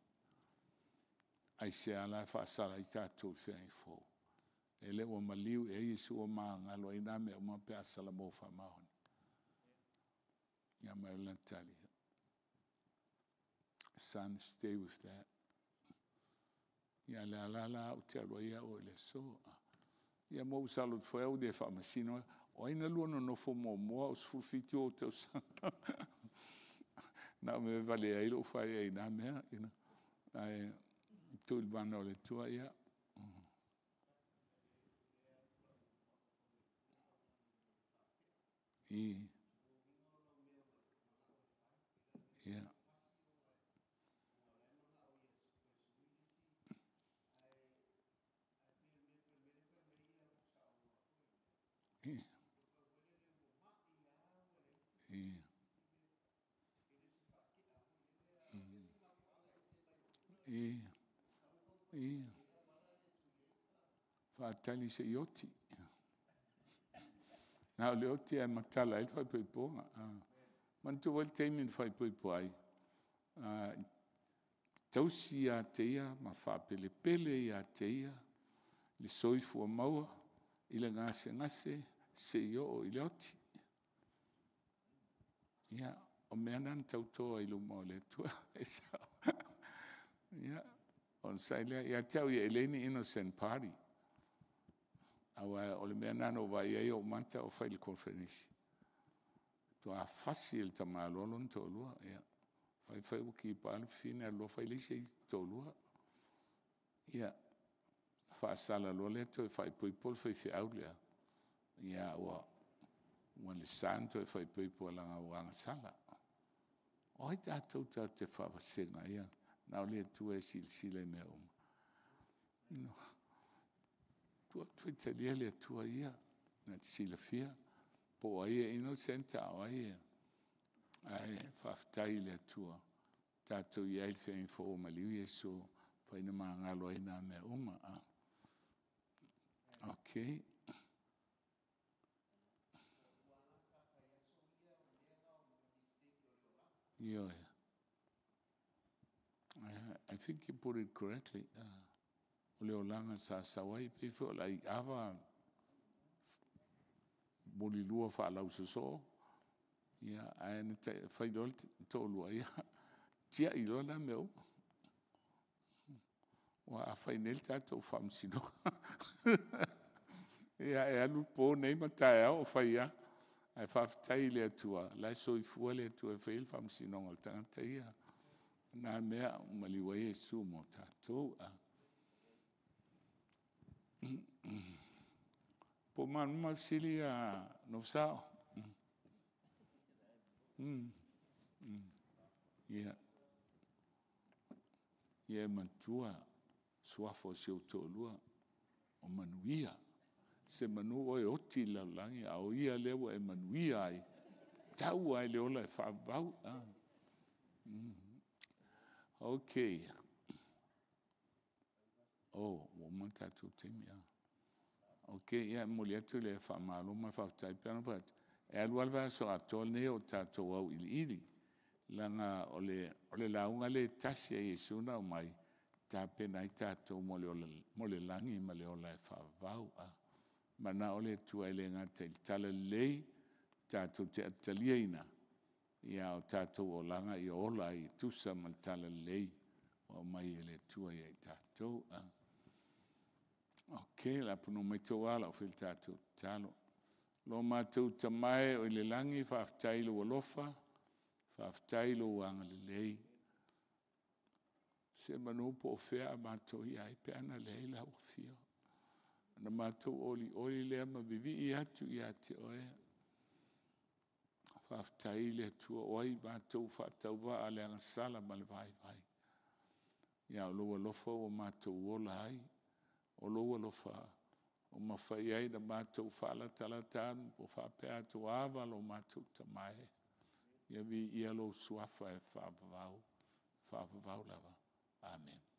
aisea la e faasala ai tatou i le feagaiga fou? Lele ua maliu i ai Iesu ua magalo ai na mea uma pe a salamo faamaoni. Ia ma o lana tali, son, stay with that. Ia o le ala la ou te alu ai au i le aso. Ia ma ou sau atu foi au e le faamasino. O ai na lua nonofo muamua a o 17 ou tausaga? Na o mea e valea ai lou fai ai i na mea. Ae tuu i le mana o le Atua, ia. Ia, ia, ia. Faatali se i oti. Na o le oti lava e matala ai le faaipoipoga. Manatua foi le taimi na faaipoipo ai, tausi ia te ia ma faapelepele ia te ia le soifua maua i le gasegase seia oo i le oti. Ia, o mea na na tauto ai i luma o le Atua, e sao. Ia onosai lea, ia te au ia, e leai ni innocent party, aua o le mea lena na ou vaai ai ou mata o fai i le koneferenisi, faatoa fasi e le tamaloa lona toalua. Ia, fai fai ua kipa le fafine alu loa fai le isi toalua. Ia, faasala loa lea toe faaipoipo le faifeau lea, a ua le sa ona toe faaipoipo leaga ua agasala. O ai tatou te faavasega ia? Na o le Atua e silasila i mea uma. Tuu atu faitalia le Atua ia na te silafia po o ai e innocent a o ai e… Ae faafetai i le Atua ua tatou i ai i le feagaiga fou ua maliu Iesu ua mafai ona magalo ai na mea uma. Okei. Ioe. I think you put it correctly. O le olaga sa sau ai, pei foi o le aiava mulilua faalausosoo, ae na fai loa le toalua, ia tiai loa na mea uma. Aua a fai nei le tatou faamasinoga, ia e alu le po nei ma taeao o fai lava. Ae faafetai i le Atua o la e soifua le Atua e faia le faamasinoga o le tagata ia. O lena mea ua maliu ai Iesu mo tatou. Po o malamalama le fesili a Nuusao? Ia, ia e manatua suafa o si ou toalua, o manuia. Semanu oe e oti i le lalolagi a o ia lea ua e manuia ai, e tau lava i le ola e faavavau. Okay. Oh, ua uma le tatou taimi. Ok, ia e momoli atu le faamalo ma le faafetai. E pei ona ou fai atu, e alu lava le vaiaso atoa lenei o tatou auiliili, leaga o le lauga lea e tasi a Iesu na aumai e tapena ai tatou mo le lagi ma le ola e faavavau. Manao le Atua e le gata i le talalelei tatou te taliaina, a o tatou olaga ia ola ai e tusa ma le talalelei ua aumai e le Atua ia i tatou. Ok, o le a punou mai tou aa o le a fai le tatou tatalo. Lo matou Tama e oi le lagi, faafetai i lou alofa, faafetai i lou agalelei. Semeamanu po o fea a matou i ai pe ana leai lau Afio, ona matou olioli lea ma vivii atu ia te Oe. Faafetai le Atua, o ai matou faatauvaa le agasala ma le vaivai, a o lou alofa ua matou ola ai, o lou alofa ua mafai ai ona matou faalatalata atu ma faapea atu, “Ua ava lo matou Tama e, ia viia lou Suafa e faavavau, faavavau lava. Amene.